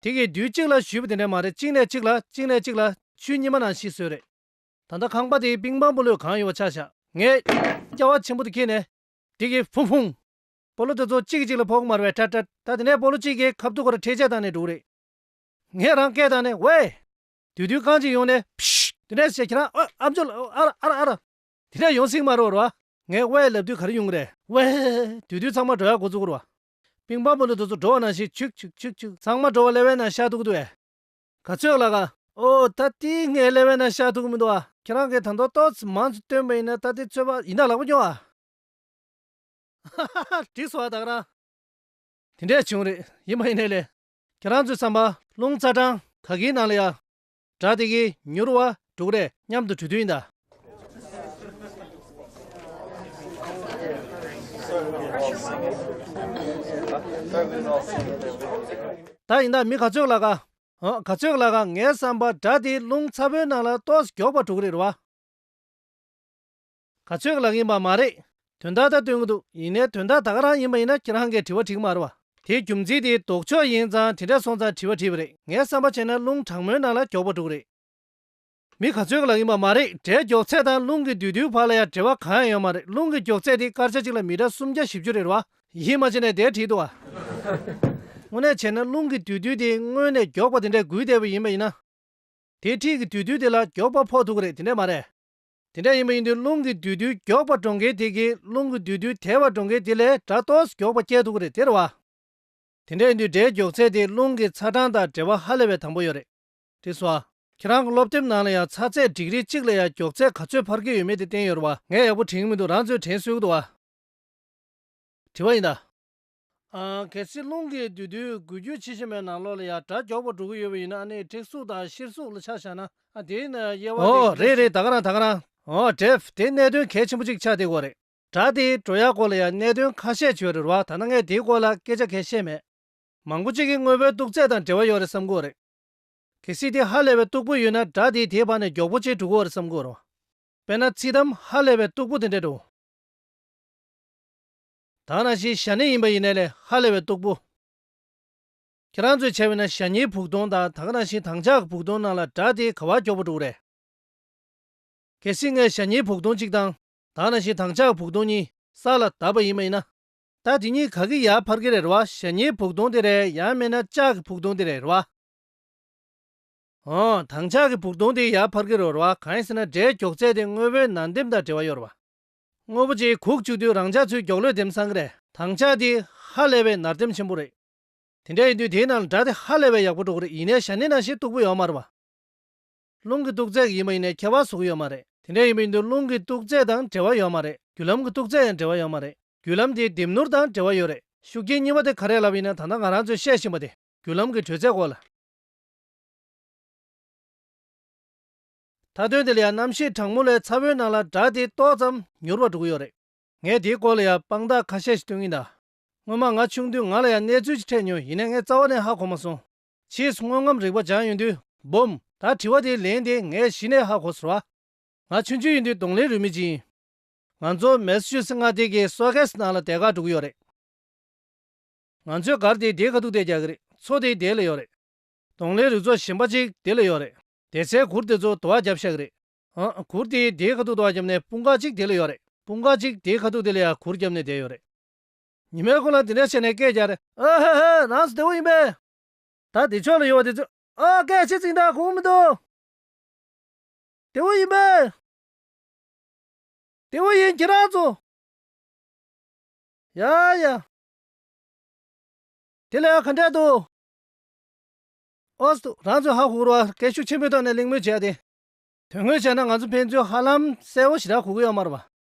དེ་གིས་རྡུལ་གཅིག་ལ་ཞུས་པ་དེ་འདྲ་མ་རེད། གཅིག་ནས་གཅིག་ལ་གཅིག་ནས་གཅིག་ལ་ཆུ་གཉིས་མ་ནང་བཞིན་བཟོས་རེད། ད་ལྟ་ཁང་པ་དེ་པིང་པང་སྤོ་ལོས་གང་ཡོད་པ་ཆ་བཞག་ངས་སྐྱ་བ་ཆེན་པོ་དེ་ཁྱེར་ནས། དེ་གིས་ཕུང་ཕུང་། སྤོ་ལོ་དེ་ཚོ་གཅིག་གིས་གཅིག་ལ་ཕོག་གི་མ་རེད་པས། ཏྲ་ཏྲ། ད་དེ་ནས་སྤོ་ལོ་གཅིག་གིས་ཁ་ཐུག་ཁོ་ར་འཕྲེད་ཆས་བཏང་ནས་འགྲོ་གི་རེད། ངས་རང་སྐད་བཏང་ནས། ཝེ། དུས་དུས་རྐང་གཅིག་ཡོང་ནས་ཕྱིས། དེ་འདྲས་བྱས་ཁྱེད་རང་ཨ་ཨམ་ཅོག་ལ་ཨ་ར་ཨ་ར་ཨ་ར། དེ་འདྲས་ཡོང་སྲིད་མ་རེད་བ། ངས་ཝེ་ལབ་དུས་ག་རེ་ཡོང་གི་རེད། ཝེ། དུས་དུས་ཚང་མ་འགྲོ་ཡག་འགོ་བཙུགས་ཀྱི་རེད་བ། པིང་པང་སྤོ་ལོ་དེ་ཚོ་འགྲོ་བ་ནང་བཞིན་ཆུག་ཆུག་ཆུག་ཆུག་ཚང་མ་འགྲོ་བ་སླེ་ཝན་ནང་ཤར་ཐུག་གི་འདུག་ཨེ། ག་ཚོད་ལ་ག་ཨོ་ད་དེ་ངས་སླེ་ཝན་ནང་ཤར་ཐུག་གི་མི་འདུག་ཨ། ཁྱེད་རང་གིས་ད་དུང་ཏོག་ཙམ་མང་ཙམ་བཏོན་པ་ཡིན་ན་ད་དེ་ཚོད་དཔག་ཡིན་ད་ལག་པ་སྙོག་ཨ། འགྲིག་སོང་ཨ་ད་ག་རང་། དེ་འདྲས་བྱུང་རེད། ཡིན་པ་ཡིན་ནའི་ལས། ཁྱེད་རང་ཚོའི་བསམ་པ་རླུང་ཚ་གྲང་ག་གིའི་ནང་ལ་ཡ། སྒྲ་དེ་གིས་མྱུར་བ་འགྲོ་གི་རེད། མཉམ་དུ་འགྲོ་དུས་ཡིན་ད། ད་ཡིན་ད་མི་ག་ཚོད་ལ་ག་ཨ། ག་ཚོད་ལ་ག་ངའི་བསམ་པ་སྒྲ་དེ་རླུང་ཚ་པོའི་ནང་ལ་ཏོག་ཙམ་མགྱོགས་པ་འགྲོ་གི་རེད་རེད་བ། ག་ཚོད་ལ་ག་ཡིན་པ་མ་རེད། དོན་དག་ད་སྟོན་གི་འདུག་ཡིན་ནའི་དོན་དག་ད་ག་རང་ཡིན་པ་ཡིན་ན་ཁྱེད་རང་གིས་དྲི་བ་དྲིས་ཀྱི་མ་རེད་བ། དེའི་རྒྱུ་མཚན་དེ་ལྡོག་ཕྱོགས་ཡིན་ཙང་དེ་འདྲ་སོང་ཙང་དྲི་བ་དྲིས་པ་རེད། ངའི་བསམ་པ་བྱས་ན་རླུང་གྲང་མོའི་ནང་ལ་མགྱོགས་པོ་འགྲོ་གི་རེད། མི་ག་ཚོད་ལ་ཡིན་པ་མ་རེད། སྒྲའི་མགྱོགས་ཚད་དང་རླུང་གི་རྡུལ་རྡུལ་བར་ལ་ཡང་འབྲེལ་བ་གང་ཡང་ཡོད་མ་རེད། རླུང་གི་མགྱོགས་ཚད་དེ་སྐར་ཆ་གཅིག་ལ་མི་ཊར་སུམ་བརྒྱ་བཞི་བཅུ་རེད་བ། ཡིད་མ་ཆེས་ནས་དེ་བྲིས་འདུག་བ། དངོས་གནས་བྱས་ན་རླུང་གི་རྡུལ་རྡུལ་དེ་སྔོན་ནས་མགྱོགས་པ་དེ་འདྲས་འགུལ་བསྡད་པ་ཡིན་པ་ཡིན་ན། དེའི་འཁྲིས་ཀྱི་རྡུལ་རྡུལ་དེ་ལ་མགྱོགས་པ་ཕོག་ཐུབ་ཀྱི་རེད། དེ་འདྲས་མ་རེད། དེ་འདྲ་ཡིན་པ་ཡིན་དུས་རླུང་གི་རྡུལ་རྡུལ་མགྱོགས་པ་འགྲོ་མཁན་དེ་གིས་རླུང་གི་རྡུལ་རྡུལ་དལ་བ་འགྲོ་མཁན་དེ་ལས་སྒྲ་ཏོག་ཙམ་མགྱོགས་པ་སྐྱེལ་ཐུབ་ཀྱི་རེད། དེ་རེད་བ། དེ་འདྲ་ཡིན་དུས་སྒྲའི་མགྱོགས་ཚད་དེ་རླུང་གི་ཚ་གྲང་དང་འབྲེལ་བ་ཧ་ལས་པའི་དམ་པོ་ཡོད་རེད། དེ་སོ། ཁྱེད་རང་གི་སློབ་དེབ་ནང་ལ་ཡང་ཚ་ཚད་ཌིག་རི་གཅིག་ལ་ཡང་མགྱོགས་ཚད་ག་ཚོད་འཕར་གྱི་ཡོད་མེད་དེ་བསྟན་ཡོད་རེད་བ། ངས་ཡག་པོ་དྲན་གྱི་མི་འདུག་རང་ཚོས་དྲན་གསོས་ཀྱི་འདུག་བ། དྲི་བ་ཡིན་ད། ཨ། གལ་སྲིད་རླུང་གི་རྡུལ་རྡུལ་འགུལ་སྐྱོད་ཆེ་ཆེ་མའི་ནང་ལོགས་ལ་ཡང་སྒྲ་མགྱོགས་པོ་འགྲོ་གི་ཡོད་པ་ཡིན་ན། ཨ་ནི་འཁྲིག་ཟུག་དང་གཤེར་གཟུགས་ལ་ཆ་བཞག་ན། ཨ། དེའི་ནང་དབྱེ་བ། ཨོ། དེ། རེད་རེད། ད་ག་རང་ད་ག་རང་། ཨོ། དེ་དེ་གནད་དོན་གལ་ཆེན་པོ་གཅིག་ཆགས་བསྡད་ཡོད་རེད། སྒྲ་དེ་འགྲོ་ཡག་སྐོར་ལ་ཡང་གནད་དོན་ཁ་ཤས་ཅིག་ཡོད་རེད་བ། ད་ནང་ངས་དེའི་སྐོར་ལ་སྐད་ཆ་གང་ཡང་བཤད་མེད། མང་པོ་ཅིག་གིས་དངོས་པོའི་སྟུག་ཚད་དང་འབྲེལ་བ་ཡོད་རེད་བསམ་གྱི་ཡོད་རེད། གལ་སྲིད་དེ་ཧ་ལས་པའི་སྟུག་པོ་ཡོད་ན་སྒྲ་དེ་དེའི་བར་ནས་མགྱོགས་པོ་ཅིག་འགྲོ་གི་ཡོད་རེད་བསམ་གྱི་ཡོད་རེད་བ། དཔེར་ན་ཚིག་དམ་ཧ་ལས་པའི་སྟུག་པོ་དེ་འདྲ་འགྲོ། ད་ག་ནང་བཞིན་ཞྭ་སྨྱུག་ཡིན་པ་ཡིན་ནའི་ལས་ཧ་ལས་པའི་སྟུག་པོ། ཁྱེད་རང་ཚོས་བྱས་པ་ཡིན་ན་ཞྭ་སྨྱུག་བུག་སྟོང་དང་ད་ག་ནང་བཞིན་དྭངས་ཆར་གྱི་བུག་སྟོང་ནང་ལ་སྒྲ་དེ་ག་པར་མགྱོགས་པོ་འགྲོ་གི་རེད། གལ་སྲིད་ངས་ཞྭ་སྨྱུག་བུག་སྟོང་གཅིག་དང་། ད་ག་ནང་བཞིན་དྭངས་ཆར་གྱི་བུག་སྟོང་གཉིས་ས་ལ་བརྡབས་པ་ཡིན་པ་ཡིན་ན། ད་དེ་གཉིས་ག་གི་ཡར་འཕར་གྱི་རེད་རེད་བ། ཞྭ་སྨྱུག་བུག་སྟོང་དེ་རེད། ཡང་མིན་ན་ལྕགས་ཀྱི་བུག་སྟོང་དེ་རེད་རེད་བ། ཨང་། དྭངས་ཆར་གྱི་བུག་སྟོང་དེ་ཡར་འཕར་གྱི་རེད་རེད་བ། གང་ཡིན་ཟེར་ན་སྒྲའི་མགྱོགས་ཚད་དེ་དངོས་པོའི་ནང་ལྡེམ་དང་འབྲེལ་བ་ཡོད་རེད་བ། དངོས་པོ་ཅིག་གུག་བཅུག་དུས་རང་ཆ་ཚུར་མགྱོགས་ལོས་ལྡེམ་ཚར་གྱི་རེད། དྭངས་ཆར་དེ་ཧ་ལས་པའི་ནར་ལྡེམ་ཆེན་པོ་རེད། དེ་འདྲ་ཡིན་དུས་དེའི་ནང་ལ་སྒྲ་དེ་ཧ་ལས་པའི་ཡག་པོ་འགྲོ་གི་རེད། ཡིན་ནའི་ཞྭ་སྨྱུག་ནང་བཞིན་སྟུག་པོ་ཡོད་མ་རེད་བ། རླུང་གི་སྟུག་ཚད་ཀྱིས་ཡིན་པ་ཡིན་ནའི་ཁྱད་པར་བཟོ་གི་ཡོད་མ་རེད། དེ་འདྲ་ཡིན་པ་ཡིན་དུས་རླུང་གི་སྟུག་ཚད་དང་འབྲེལ་བ་ཡོད་མ་རེད། རྒྱུ་ལམ་གྱི་སྟུག་ཚད་ཡང་འབྲེལ་བ་ཡོད་མ་རེད། རྒྱུ་ལམ་དེ་ལྡེམ་ནོར་དང་འབྲེལ་བ་ཡོད་རེད། ཤུགས་རྐྱེན་གཉིས་པ་དེ་ག་རེ་ལབ་ཡིན་ན་ད་ལྟ་ང་རང་ཚོས་བཤད་བཞིན་པ་དེ། རྒྱུ་ལམ་གྱི་དྲོད་ཚད་སྐོར་ལ། མཐའ་དོན་དེ་ལ་ཡང་གནམ་གཤིས་གྲང་མོ་ལས་ཚ་བོའི་ནང་ལ་སྒྲ་དེ་ཏོག་ཙམ་མྱུར་བར་འགྲོ་གི་ཡོད་རེད། ངས་དེའི་སྐོར་ལ་ཡང་དཔང་རྟགས་ཁ་ཤས་ཤིག་སྟོན་གྱིན་གདའ། སྔོན་མ་ང་ཆུང་དུས་ང་ལ་ཡང་གནས་ཚུལ་ཅིག་འཕྲད་མྱོང་། ཡིན་ནའི་ངས་རྩ་བ་ནས་ཧ་གོ་མ་སོང་། ཕྱིས་སུ་དངོས་རྔམ་རིག་པ་སྦྱངས་ཡོང་དུས་འབུམ། ད་དྲི་བ་དེའི་ལན་དེ་ངས་གཞི་ནས་ཧ་གོ་སོང་བ། ང་ཆུང་ཆུང་ཡིན་དུས་གདོང་ལེན་རུས་མི་གཅིག་ཡིན། ང་ཚོ་མེ་སི་ཆུ་སི་མངའ་སྡེ་གི་སོ་ཁེ་སི་ནང་ལ་དེ་གར་འགྲོ་གི་ཡོད་རེད། ང་ཚོའི་སྒར་དེ་དེའི་ཁ་ཐུག་དེ་རྒྱག་གི་རེད། མཚོ་དེ་དེ་ལ་ཡོད་རེད། གདོང་ལེན་རུས་ཚོགས་གཞན་པ་གཅིག་དེ་ལ་ཡོད་རེད། དེ་ཚོའི་གུར་དེ་ཚོ་དུ་བ་བརྒྱབ་བཞག་གི་རེད། ཨང་། གུར་དེ་དེའི་ཁ་ཐུག་དུ་བ་བརྒྱབ་ནས་དཔུང་ཁག་གཅིག་དེ་ལ་ཡོད་རེད། དཔུང་ཁག་གཅིག་དེའི་ཁ་ཐུག་དེ་ལ་ཡང་གུར་བརྒྱབ་ནས་བསྡད་ཡོད་རེད། ཉི་མའི་གུང་ལ་དེ་འདྲ་བྱས་ནས་སྐད་རྒྱག་རེད། ཨ་ཧ་ཧ། རང་ཚོ་བདེ་པོ་ཡིན་པས། ད་དེ་ཕྱོགས་ལ་ཡོད་པ་དེ་ཚོ། ཨ། སྐད་ཆ་ཅིག་འདྲ་གོ་མི་འདུག་བདེ་པོ་ཡིན་པས། བདེ་པོ་ཡིན། ཁྱེད་རང་ཚོ། ཡ་ཡ། དེ་ལ་ཡང་ག་འདྲས་འདུག་ཨོ་སི་ཏུ། རང་ཚོས་ཧ་གོ་གི་རེད་བ། སྐད་ཤུགས་ཆེན་པོའི་ཐོག་ནས་གླེང་མོལ་བྱས་ཏེ། དོན་དངོས་བྱས་ན་ང་ཚོ་ཕན་ཚུན་ཧ་ལམ་གསལ་པོ་ཞེ་དྲག་གོ་གི་ཡོད་མ་རེད་བ།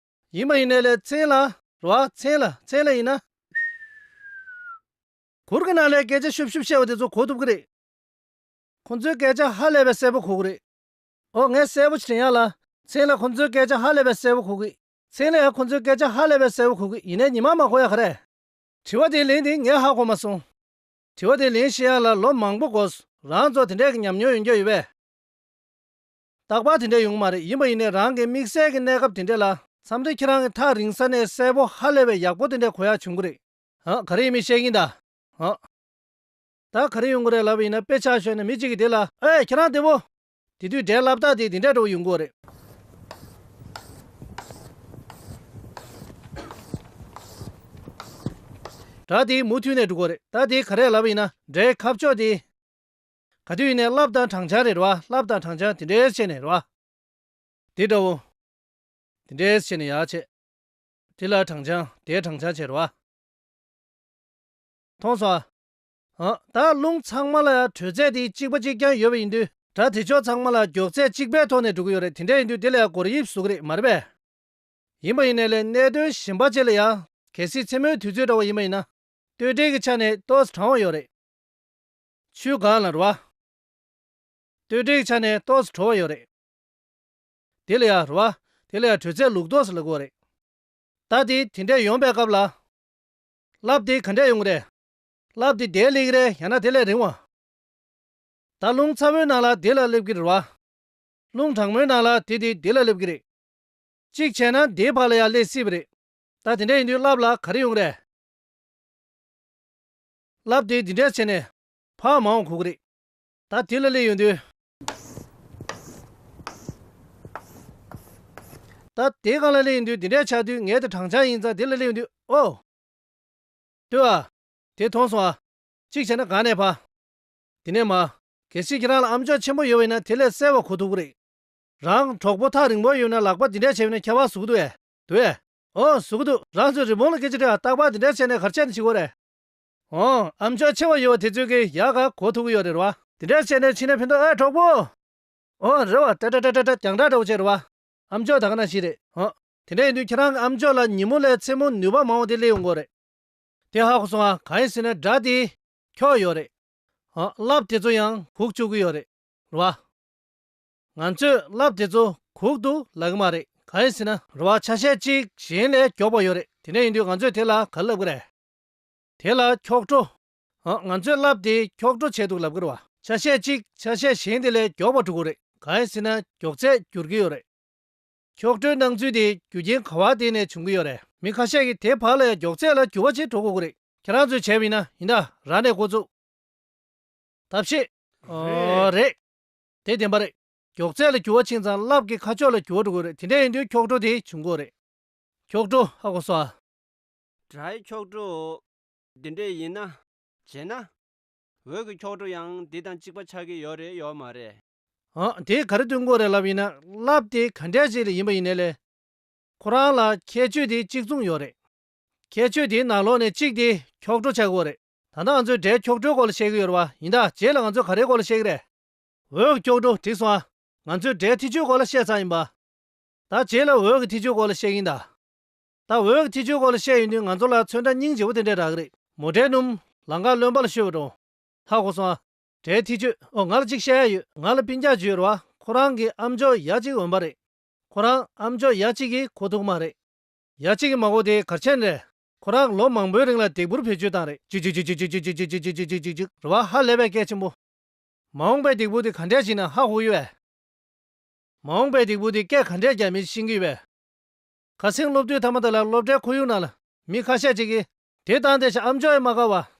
ཡིན་པ་ཡིན་ནའི་ལས་མཚན་ལ་རེད་བ། མཚན་ལ་མཚན་ལ་ཡིན་ན། གུར་གྱི་ནང་ལས་སྐད་ཆ་ཤུབ་ཤུབ་བཤད་པ་དེ་ཚོ་གོ་ཐུབ་ཀྱི་རེད། ཁོ་ཚོའི་སྐད་ཆ་ཧ་ལས་པའི་གསལ་པོ་གོ་གི་རེད། ཨོ། ངས་གསལ་པོ་ཞིག་དྲན་ཡག་ལ། མཚན་ལ་ཁོ་ཚོའི་སྐད་ཆ་ཧ་ལས་པའི་གསལ་པོ་གོ་གི། མཚན་ལ་ཡང་ཁོ་ཚོའི་སྐད་ཆ་ཧ་ལས་པའི་གསལ་པོ་གོ་གི། ཡིན་ནའི་ཉི་མ་མ་གོ་ཡག་ག་རེ། དྲི་བ་དེའི་ལན་དེ་ངས་ཧ་གོ་མ་སོང་། དྲི་བ་དེའི་ལན་ཤེས་ཡག་ལ་ལོ་མང་པོ་འགོར་སོང་། རང་ཚོ་དེ་འདྲས་ཀྱི་ཉམས་མྱོང་ཡོད་མཁན་ཡོད་པས། རྟག་པར་དེ་འདྲས་ཡོང་གི་མ་རེད། ཡིན་པ་ཡིན་ནའི་རང་གི་དམིགས་བསལ་གྱི་གནས་སྐབས་དེ་འདྲས་ལ་མཚམས་རེ་ཁྱེད་རང་གི་ཐག་རིང་ས་ནས་གསལ་པོ་ཧ་ལས་པའི་ཡག་པོ་དེ་འདྲས་གོ་ཡག་བྱུང་གི་རེད། ཨ། ག་རེ་ཡིན་མིན་བཤད་ཀྱིན་གདའ། ཨ། ད་ག་རེ་ཡོང་གི་རེད་ལབ་པ་ཡིན་ན། དཔེ་ཆ་ཤོད་ན་མི་གཅིག་གིས་དེ་ལ། ཨེ། ཁྱེད་རང་བདེ་པོ། དེ་དུས་འབྲས་སླབ་སྟངས་དེ་དེ་འདྲ་འདྲ་པོ་ཡོང་གི་རེད། སྒྲ་དེ་མུ་མཐུད་ནས་འགྲོ་གི་རེད། ད་དེ་ག་རེ་ལབ་པ་ཡིན་ན། སྒྲའི་ཁ་ཕྱོགས་དེ། ག་དུས་ཡིན་ནའི་སླབ་དང་བགྲང་བྱ་རེད་བ། སླབ་དང་བགྲང་བྱ་དེ་འདྲའི་བྱས་ནས་རེད་བ། དེ་འདྲ་པོ། དེ་འདྲའི་བྱས་ནས་ཡར་བྱས། དེ་ལ་བགྲང་བྱ། དེའི་བགྲང་བྱ་བྱས་རེད་བ། མཐོང་སོང་ཨ། ཨ། ད་རླུང་ཚང་མ་ལ་ཡང་དྲོད་ཚད་དེ་གཅིག་པ་གཅིག་རྐྱང་ཡོད་པ་ཡིན་དུས། སྒྲ་དེ་ཕྱོགས་ཚང་མ་ལ་མགྱོགས་ཚད་གཅིག་པའི་ཐོག་ནས་འགྲོ་གི་ཡོད་རེད། དེ་འདྲ་ཡིན་དུས་དེ་ལ་ཡང་སྒོར་དབྱིབས་བཟོ་གི་རེད། མ་རེད་པས། ཡིན་པ་ཡིན་ནའི་ལས་གནད་དོན་གཞན་པ་ཅིག་ལ་ཡང་། གལ་སྲིད་མཚན་མོའི་དུས་ཚོད་འདྲ་པོ་ཡིན་པ་ཡིན་ན། སྟོད་འབྲས་ཀྱི་ཆ་ནས་ཏོག་ཙམ་གྲང་བ་ཡོད་རེད། ཆུ་སྒང་ལ་རེད་བ། སྟོད་འབྲས་ཀྱི་ཆ་ནས་ཏོག་ཙམ་དྲོ་བ་ཡོད་རེད། དེ་ལ་ཡང་རེད་བ། དེ་ལ་ཡང་དྲོད་ཚད་ལུགས་ལྡོག་ཟེར་ལབ་ཀྱི་ཡོད་རེད། ད་དེ་དེ་འདྲས་ཡོང་པའི་སྐབས་ལ། སླབ་དེ་ག་འདྲས་ཡོང་གི་རེད། སླབ་དེ་འདིར་སླེབས་ཀྱི་རེད། ཡང་ན་དེ་ལས་རིང་བ། ད་རླུང་ཚ་པོའི་ནང་ལ་འདི་ལ་སླེབས་ཀྱི་རེད་བ། རླུང་གྲང་མོའི་ནང་ལ་དེ་དེ་འདི་ལ་སླེབས་ཀྱི་རེད། གཅིག་བྱས་ན་འདིའི་བར་ལ་ཡང་སླེབས་སྲིད་པ་རེད། ད་དེ་འདྲ་ཡིན་དུས་སླབ་ལ་ག་རེ་ཡོང་གི་རེད། སླབ་དེ་འདི་འདྲས་བྱས་ནས་ཕར་མར་འོང་གོ་གི་རེད། ད་དེ་ལ་སླེབས་ཡོང་དུས། ད་དེ་སྒང་ལ་སླེབས་ཡོང་དུས་འདི་འདྲས་ཆགས་དུས། ངའི་དེ་གྲང་ཆ་ཡིན་ཙང་དེ་ལ་སླེབས་ཡོང་དུས། ཨོ། ལྟོས་ཨ། དེ་མཐོང་སོང་ཨ། གཅིག་བྱས་ན་སྒང་ནས་ཕར། དེ་ནས་མར། གལ་སྲིད་ཁྱེད་རང་ལ་ཨམ་ཅོག་ཆེན་པོ་ཡོད་པ་ཡིན་ན་དེ་ལས་གསལ་བ་གོ་ཐུབ་ཀྱི་རེད། རང་གྲོགས་པོ་ཐག་རིང་པོ་ཡོད་ན་ལག་པ་འདི་འདྲས་བྱས་པ་ཡིན་ན་ཁྱད་པར་བཟོ་གི་འདུག་ཨེ། འདུག་ཨེ། ཨོ། བཟོ་གི་འདུག་རང་ཚོས་རི་བོང་ལ་སྐད་ཆ་དྲིས་ཨ། རྟག་པར་འདི་འདྲས་བྱས་ནས་ག་རེ་བྱས་ནས་བྱེད་ཀྱི་ཡོད་རེད། ཨོ། ཨམ་ཅོག་ཆེ་བ་ཡོད་པ་དེ་ཚོས་ཀྱིས་ཡག་ག་གོ་ཐུབ་ཀྱི་ཡོད་རེད་རེད་བ། འདི་འདྲས་བྱས་ནས་ཕྱིན་ན་ཕན་ཐོགས་ཨེ། གྲོགས་པོ། ཨོ། རེད་བ། ཏྲ་ཏྲ་ཏྲ་ཏྲ་ཏྲ། རྒྱང་གྲགས་འདྲ་པོ་བྱས་རེད་བ། ཨམ་ཅོག་ད་ག་ནང་བཞིན་རེད། ཨོ། དེ་འདྲ་ཡིན་དུས་ཁྱེད་རང་གི་ཨམ་ཅོག་ལ་ཉིན་མོ་ལས་མཚན་མོ་ནུས་པ་མང་བ་དེ་སླེབས་ཡོང་གི་རེད། དེ་ཧ་གོ་སོང་ཨ། གང་ཡིན་ཟེར་ན་སྒྲ་དེ་འཁྱོག་ཡོད་རེད། ཨ། སླབ་དེ་ཚོ་ཡང་གུག་བཅུག་གི་ཡོད་རེད། རེད་བ། ང་ཚོས་སླབ་དེ་ཚོ་གུག་ཏུ་ལབ་ཀྱི་མ་རེད། གང་ཡིན་ཟེར་ན་རེད་བ། ཆ་ཤས་གཅིག་གཞན་ལས་མགྱོགས་པ་ཡོད་རེད། དེ་འདྲ་ཡིན་དུས་ང་ཚོས་དེ་ལ་ག་རེ་ལབ་ཀྱི་རེད། དེ་ལ་འཁྱོག་འགྲོ། ཨ། ང་ཚོས་སླབ་དེ་འཁྱོག་འགྲོ་བྱས་འདུག་ལབ་ཀྱི་རེད་བ། ཆ་ཤས་གཅིག་ཆ་ཤས་གཞན་དེ་ལས་མགྱོགས་པ་འགྲོ་གི་རེད། གང་ཡིན་ཟེར་ན་མགྱོགས་ཚད་འགྱུར་གྱི་ཡོད་རེད། འཁྱོག་འགྲོའི་སྣང་ཚུལ་དེ་རྒྱུ་རྐྱེན་ག་བ་དེ་ནས་བྱུང་གི་ཡོད་རེད། མི་ཁ་ཤས་ཀྱིས་དེ་བར་ལ་ཡང་མགྱོགས་ཚད་ལ་འགྱུར་བ་ཅིག་འགྲོ་དགོས་ཀྱི་རེད། ཁྱེད་རང་ཚོས་བྱས་པ་ཡིན་ན། ཡིན་ད། རང་ནས་འགོ་བཙུགས། ཐབས་ཤེས། ཨོ། རེད། རེད། དེ་བདེན་པ་རེད། མགྱོགས་ཚད་ལ་འགྱུར་བ་ཕྱིན་ཙང་སླབ་ཀྱི་ཁ་ཕྱོགས་ལ་འགྱུར་བ་འགྲོ་གི་རེད། དེ་འདྲ་ཡིན་དུས་འཁྱོག་འགྲོ་དེ་བྱུང་གི་རེད། འཁྱོག་འགྲོ་ཧ་གོ་སོང་ཨ། སྒྲའི་འཁྱོག་འགྲོ། འདི་འདྲས་ཡིན་ན། བྱས་ན། འོད་ཀྱི་འཁྱོག་འགྲོ་ཡང་འདི་དང་གཅིག་པ་ཆགས་ཀྱི་ཡོད་རེད་ཡོད་མ་རེད། ཨ། དེ་ག་རེ་སྟོན་གྱི་ཡོད་རེད་ལབ་ཡིན་ན། སླབ་དེ་ག་འདྲས་ཅིག་ལ་ཡིན་པ་ཡིན་ནའི་ལས། ཁོ་རང་ལ་ཁྱད་ཆོས་དེ་གཅིག་མཚུངས་ཡོད་རེད། ཁྱད་ཆོས་དེའི་ནང་ལོགས་ནས་གཅིག་དེ་འཁྱོག་འགྲོ་ཆགས་ཀྱི་ཡོད་རེད། ད་ལྟ་ང་ཚོས་སྒྲའི་འཁྱོག་འགྲོའི་སྐོར་ལ་བཤད་ཀྱི་ཡོད་རེད་བ། ཡིན་ད། རྗེས་ལ་ང་ཚོས་ག་རེའི་སྐོར་ལ་བཤད་ཀྱི་རེད། འོད་ཀྱི་འཁྱོག་འགྲོ། འགྲིག་སོང་ཨ། ང་ཚོས་སྒྲའི་ཐེ་ཇུས་སྐོར་ལ་བཤད་ཚར་ཡིན་པ། ད་རྗེས་ལ་འོད་ཀྱི་ཐེ་ཇུས་སྐོར་ལ་བཤད་ཀྱི་ཡིན་ད། ད་འོད་ཀྱི་ཐེ་ཇུས་སྐོར་ལ་བཤད་ཡོང་དུས་ང་ཚོ་ལ་ཚོན་ཁྲ་སྙིང་རྗེ་པོ་དེ་འདྲས་རག་གི་རེད། མོ་ཊའི་སྣུམ། ལམ་ཁ་རློན་པ་ལ་བཤུས་པ་འདྲ་པོ། ཧ་གོ་སོང་ཨ། སྒྲའི་ཐེ་ཇུས། ཨོ། ང་ལ་གཅིག་བཤད་ཡ་ཡོད། ང་ལ་སྤུན་ཀྱག་ཅིག་ཡོད་རེད་བ། ཁོ་རང་གི་ཨམ་ཅོག་ཡ་གཅིག་འོན་པ་རེད། ཁོ་རང་ཨམ་ཅོག་ཡ་གཅིག་གིས་གོ་ཐུབ་མ་རེད། ཡ་གཅིག་གིས་མ་གོ་དེ་ག་རེ་བྱས་ནས་རེད། ཁོ་རང་ལོ་མང་པོའི་རིང་ལ་ལྡེག་བུར་བེད་སྤྱོད་བཏང་རེད། ཅིག་ཅིག་ཅིག་ཅིག་རེད་བ། ཧ་ལས་པའི་སྐད་ཆེན་པོ། མ་འོངས་པའི་ལྡེག་བུ་དེ་ག་འདྲས་ཅིག་ན་ཧ་གོ་ཡོད་པས། མ་འོངས་པའི་ལྡེག་བུ་དེ་སྐད་ག་འདྲས་རྒྱག་མིན་ཤེས་ཀྱི་ཡོད་པས། ཁ་སང་སློབ་དུས་ཐ་མ་དེ་ལ་སློབ་གྲྭའི་ཁོར་ཡུག་ནང་ལ་མི་ཁ་ཤས་ཅིག་གིས། དེ་བཏང་བསྡད་ཤག་ཨམ་ཅོག་ཡང་མ་བཀག་པ།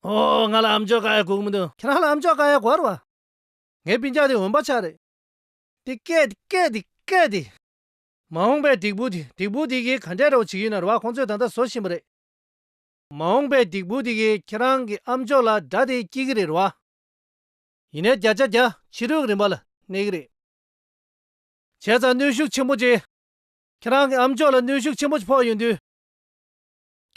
ཨོ། ང་ལ་ཨམ་ཅོག་བཀག་ཡ་དགོས་ཀྱི་མི་འདུག་ཁྱེད་རང་ལ་ཨམ་ཅོག་བཀག་ཡ་དགོས་རེད་བ། ངའི་སྤུན་ཀྱག་དེ་འོན་པ་ཆགས་རེད། དེ་སྐད་དེ་སྐད་དེ་སྐད་དེ། མ་འོངས་པའི་ལྡེག་བུ་དེ། ལྡེག་བུ་དེ་གིས་ག་འདྲས་འདྲ་པོ་བྱེད་ཀྱི་ཡོད་ན་རེད་བ། ཁོང་ཚོས་ད་ལྟ་བཟོ་བཞིན་པ་རེད། མ་འོངས་པའི་ལྡེག་བུ་དེ་གིས་ཁྱེད་རང་གི་ཨམ་ཅོག་ལ་སྒྲ་དེ་སྐྱེལ་གྱི་རེད་རེད་བ། ཡིན་ནའི་བརྒྱ་ཆ་བརྒྱ་ཕྱི་རོལ་གྱི་རིམ་པ་ལ་གནས་ཀྱི་རེད། བྱས་ཙང་གནོན་ཤུགས་ཆེན་པོ་ཅིག་ཁྱེད་རང་གི་ཨམ་ཅོག་ལ་གནོན་ཤུགས་ཆེན་པོ་ཅིག་ཕོག་ཡོང་དུས།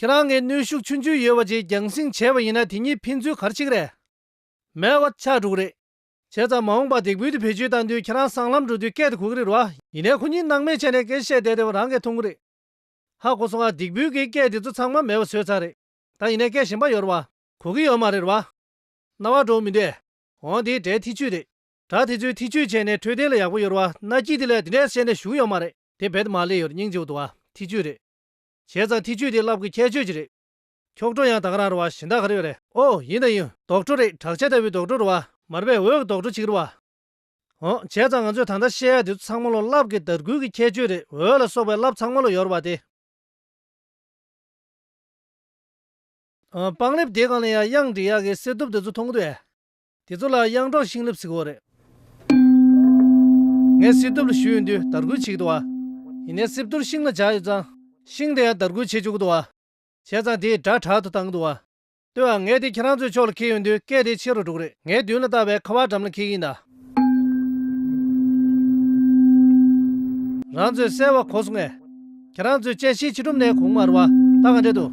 ཁྱེད་རང་གིས་གནོན་ཤུགས་ཆུང་ཆུང་ཡོད་པ་ཅིག་རྒྱང་སྲིང་བྱས་པ་ཡིན་ན། དེ་གཉིས་ཕན་ཚུན་ག་རེ་བྱེད་ཀྱི་རེད། མེད་པ་ཆགས་འགྲོ་གི་རེད། བྱས་ཙང་མ་འོངས་པར་འདེགས་འབུལ་དེ་བེད་སྤྱོད་བཏང་དུས་ཁྱེད་རང་སྲང་ལམ་འགྲོ་དུས་སྐད་དེ་གོ་གི་རེད་བ། ཡིན་ནའི་ཁོ་གཉིས་སྣང་མེད་བྱས་ནས་སྐད་བཤད་བསྡད་བསྡད་པ་རང་གིས་མཐོང་གི་རེད། ཧ་གོ་སོང་ང་། འདེགས་འབུལ་གྱི་སྐད་དེ་ཚོ་ཚང་མ་མེད་པ་བཟོས་ཚར་རེད། ད་ཡིན་ནའི་སྐད་གཞན་པ་ཡོད་རེད་བ། གོ་གི་ཡོད་མ་རེད་བ། རྣ་བ་འགྲོ་མི་འདུག་ཨེ། འོང་། དེ་སྒྲའི་ཐེ་བྱུས་རེད། སྒྲ་དེ་ཚོའི་ཐེ་བྱུས་བྱས་ནས་འཕྲོད་བསྟེན་ལ་ཡག་པོ་ཡོད་རེད་བ། མནའ་སྐྱེལ་དེ་ལས་དེ་འདྲས་བྱས་ནས་ཞུ་གི་ཡོད་མ་རེད། དེ་རྦད་དེ་མར་སླེབས་ཡོད་རེད། སྙིང་རྗེ་པོ་འདུག་བ། ཐེ་བྱུས་རེད། བྱས་ཙང་ཐེ་བྱུས་དེ་རླབས་ཀྱི་ཁྱད་ཆོས་ཅིག་རེད། འཁྱོག་བྲོ་ཡང་ད་ག་རང་རེད་བ། གཞན་དག་ག་རེ་ཡོད་རེད། ཨོ། ཡིན་དང་ཡིན། རྡོག་བྲོ་རེད། བྲག་ཆ་ལྟ་བུའི་རྡོག་བྲོ་རེད་བ། མ་རེད་པས། འོད་ཀྱི་རྡོག་བྲོ་བྱེད་ཀྱི་རེད་བ། འོ། བྱས་ཙང་ང་ཚོས་ད་ལྟ་བཤད་ཡ་དེ་ཚོ་ཚང་མ་ལོ་རླབས་ཀྱི་དར་སྐུད་ཀྱི་ཁྱད་ཆོས་རེད། འོད་ལ་སོགས་པའི་རླབས་ཚང་མ་ལོ་ཡོད་རེད་བ་དེ། ཨ། པང་ལེབ་དེའི་སྒང་ལ་ཡང་དབྱངས་འབྲི་ཡག་གི་གསེར་ཐུབ་དེ་ཚོ་མཐོང་གི་འདུག་ཨེ། དེ་ཚོ་ལ་དབྱངས་སྒྲོག་ཤིང་ལེབ་ཟེར་གྱི་ཡོད་རེད། ངས་གསེར་ཐུབ་ལ་ཞུས་ཡོང་དུས་དར་སྐུད་བྱེད་ཀྱི་འདུག་བ། ཡིན་ནའི་གསེར་ཐུབ་ཤིང་ལ་སྦྱར་ཡོད་ཙང་། ཤིང་དེ་ཡང་དར་སྐུད་བྱེད་བཅུག་གི་འདུག་བ། བྱས་ཙང་དེས་སྒྲ་དྲག་ཏུ་བཏང་གི་འདུག་བ། ལྟོས་ཨ། ངས་དེ་ཁྱེད་རང་ཚོའི་ཕྱོགས་ལ་འཁྱེར་ཡོང་དུས་སྐད་དེ་ཆེ་རུ་འགྲོ་གི་རེད། ངས་མདུན་ལ་བཏགས་པའི་ཁ་པར་འགྲམ་ལ་འཁྱེར་གྱི་ཡིན་ད། རང་ཚོས་གསལ་བ་གོ་སོང་ངས། ཁྱེད་རང་ཚོས་དཔྱད་ཤེས་བྱེད་གྲུབ་ནས་གོ་གི་མ་རེད་བ། ད་ག་འདྲས་འདུག་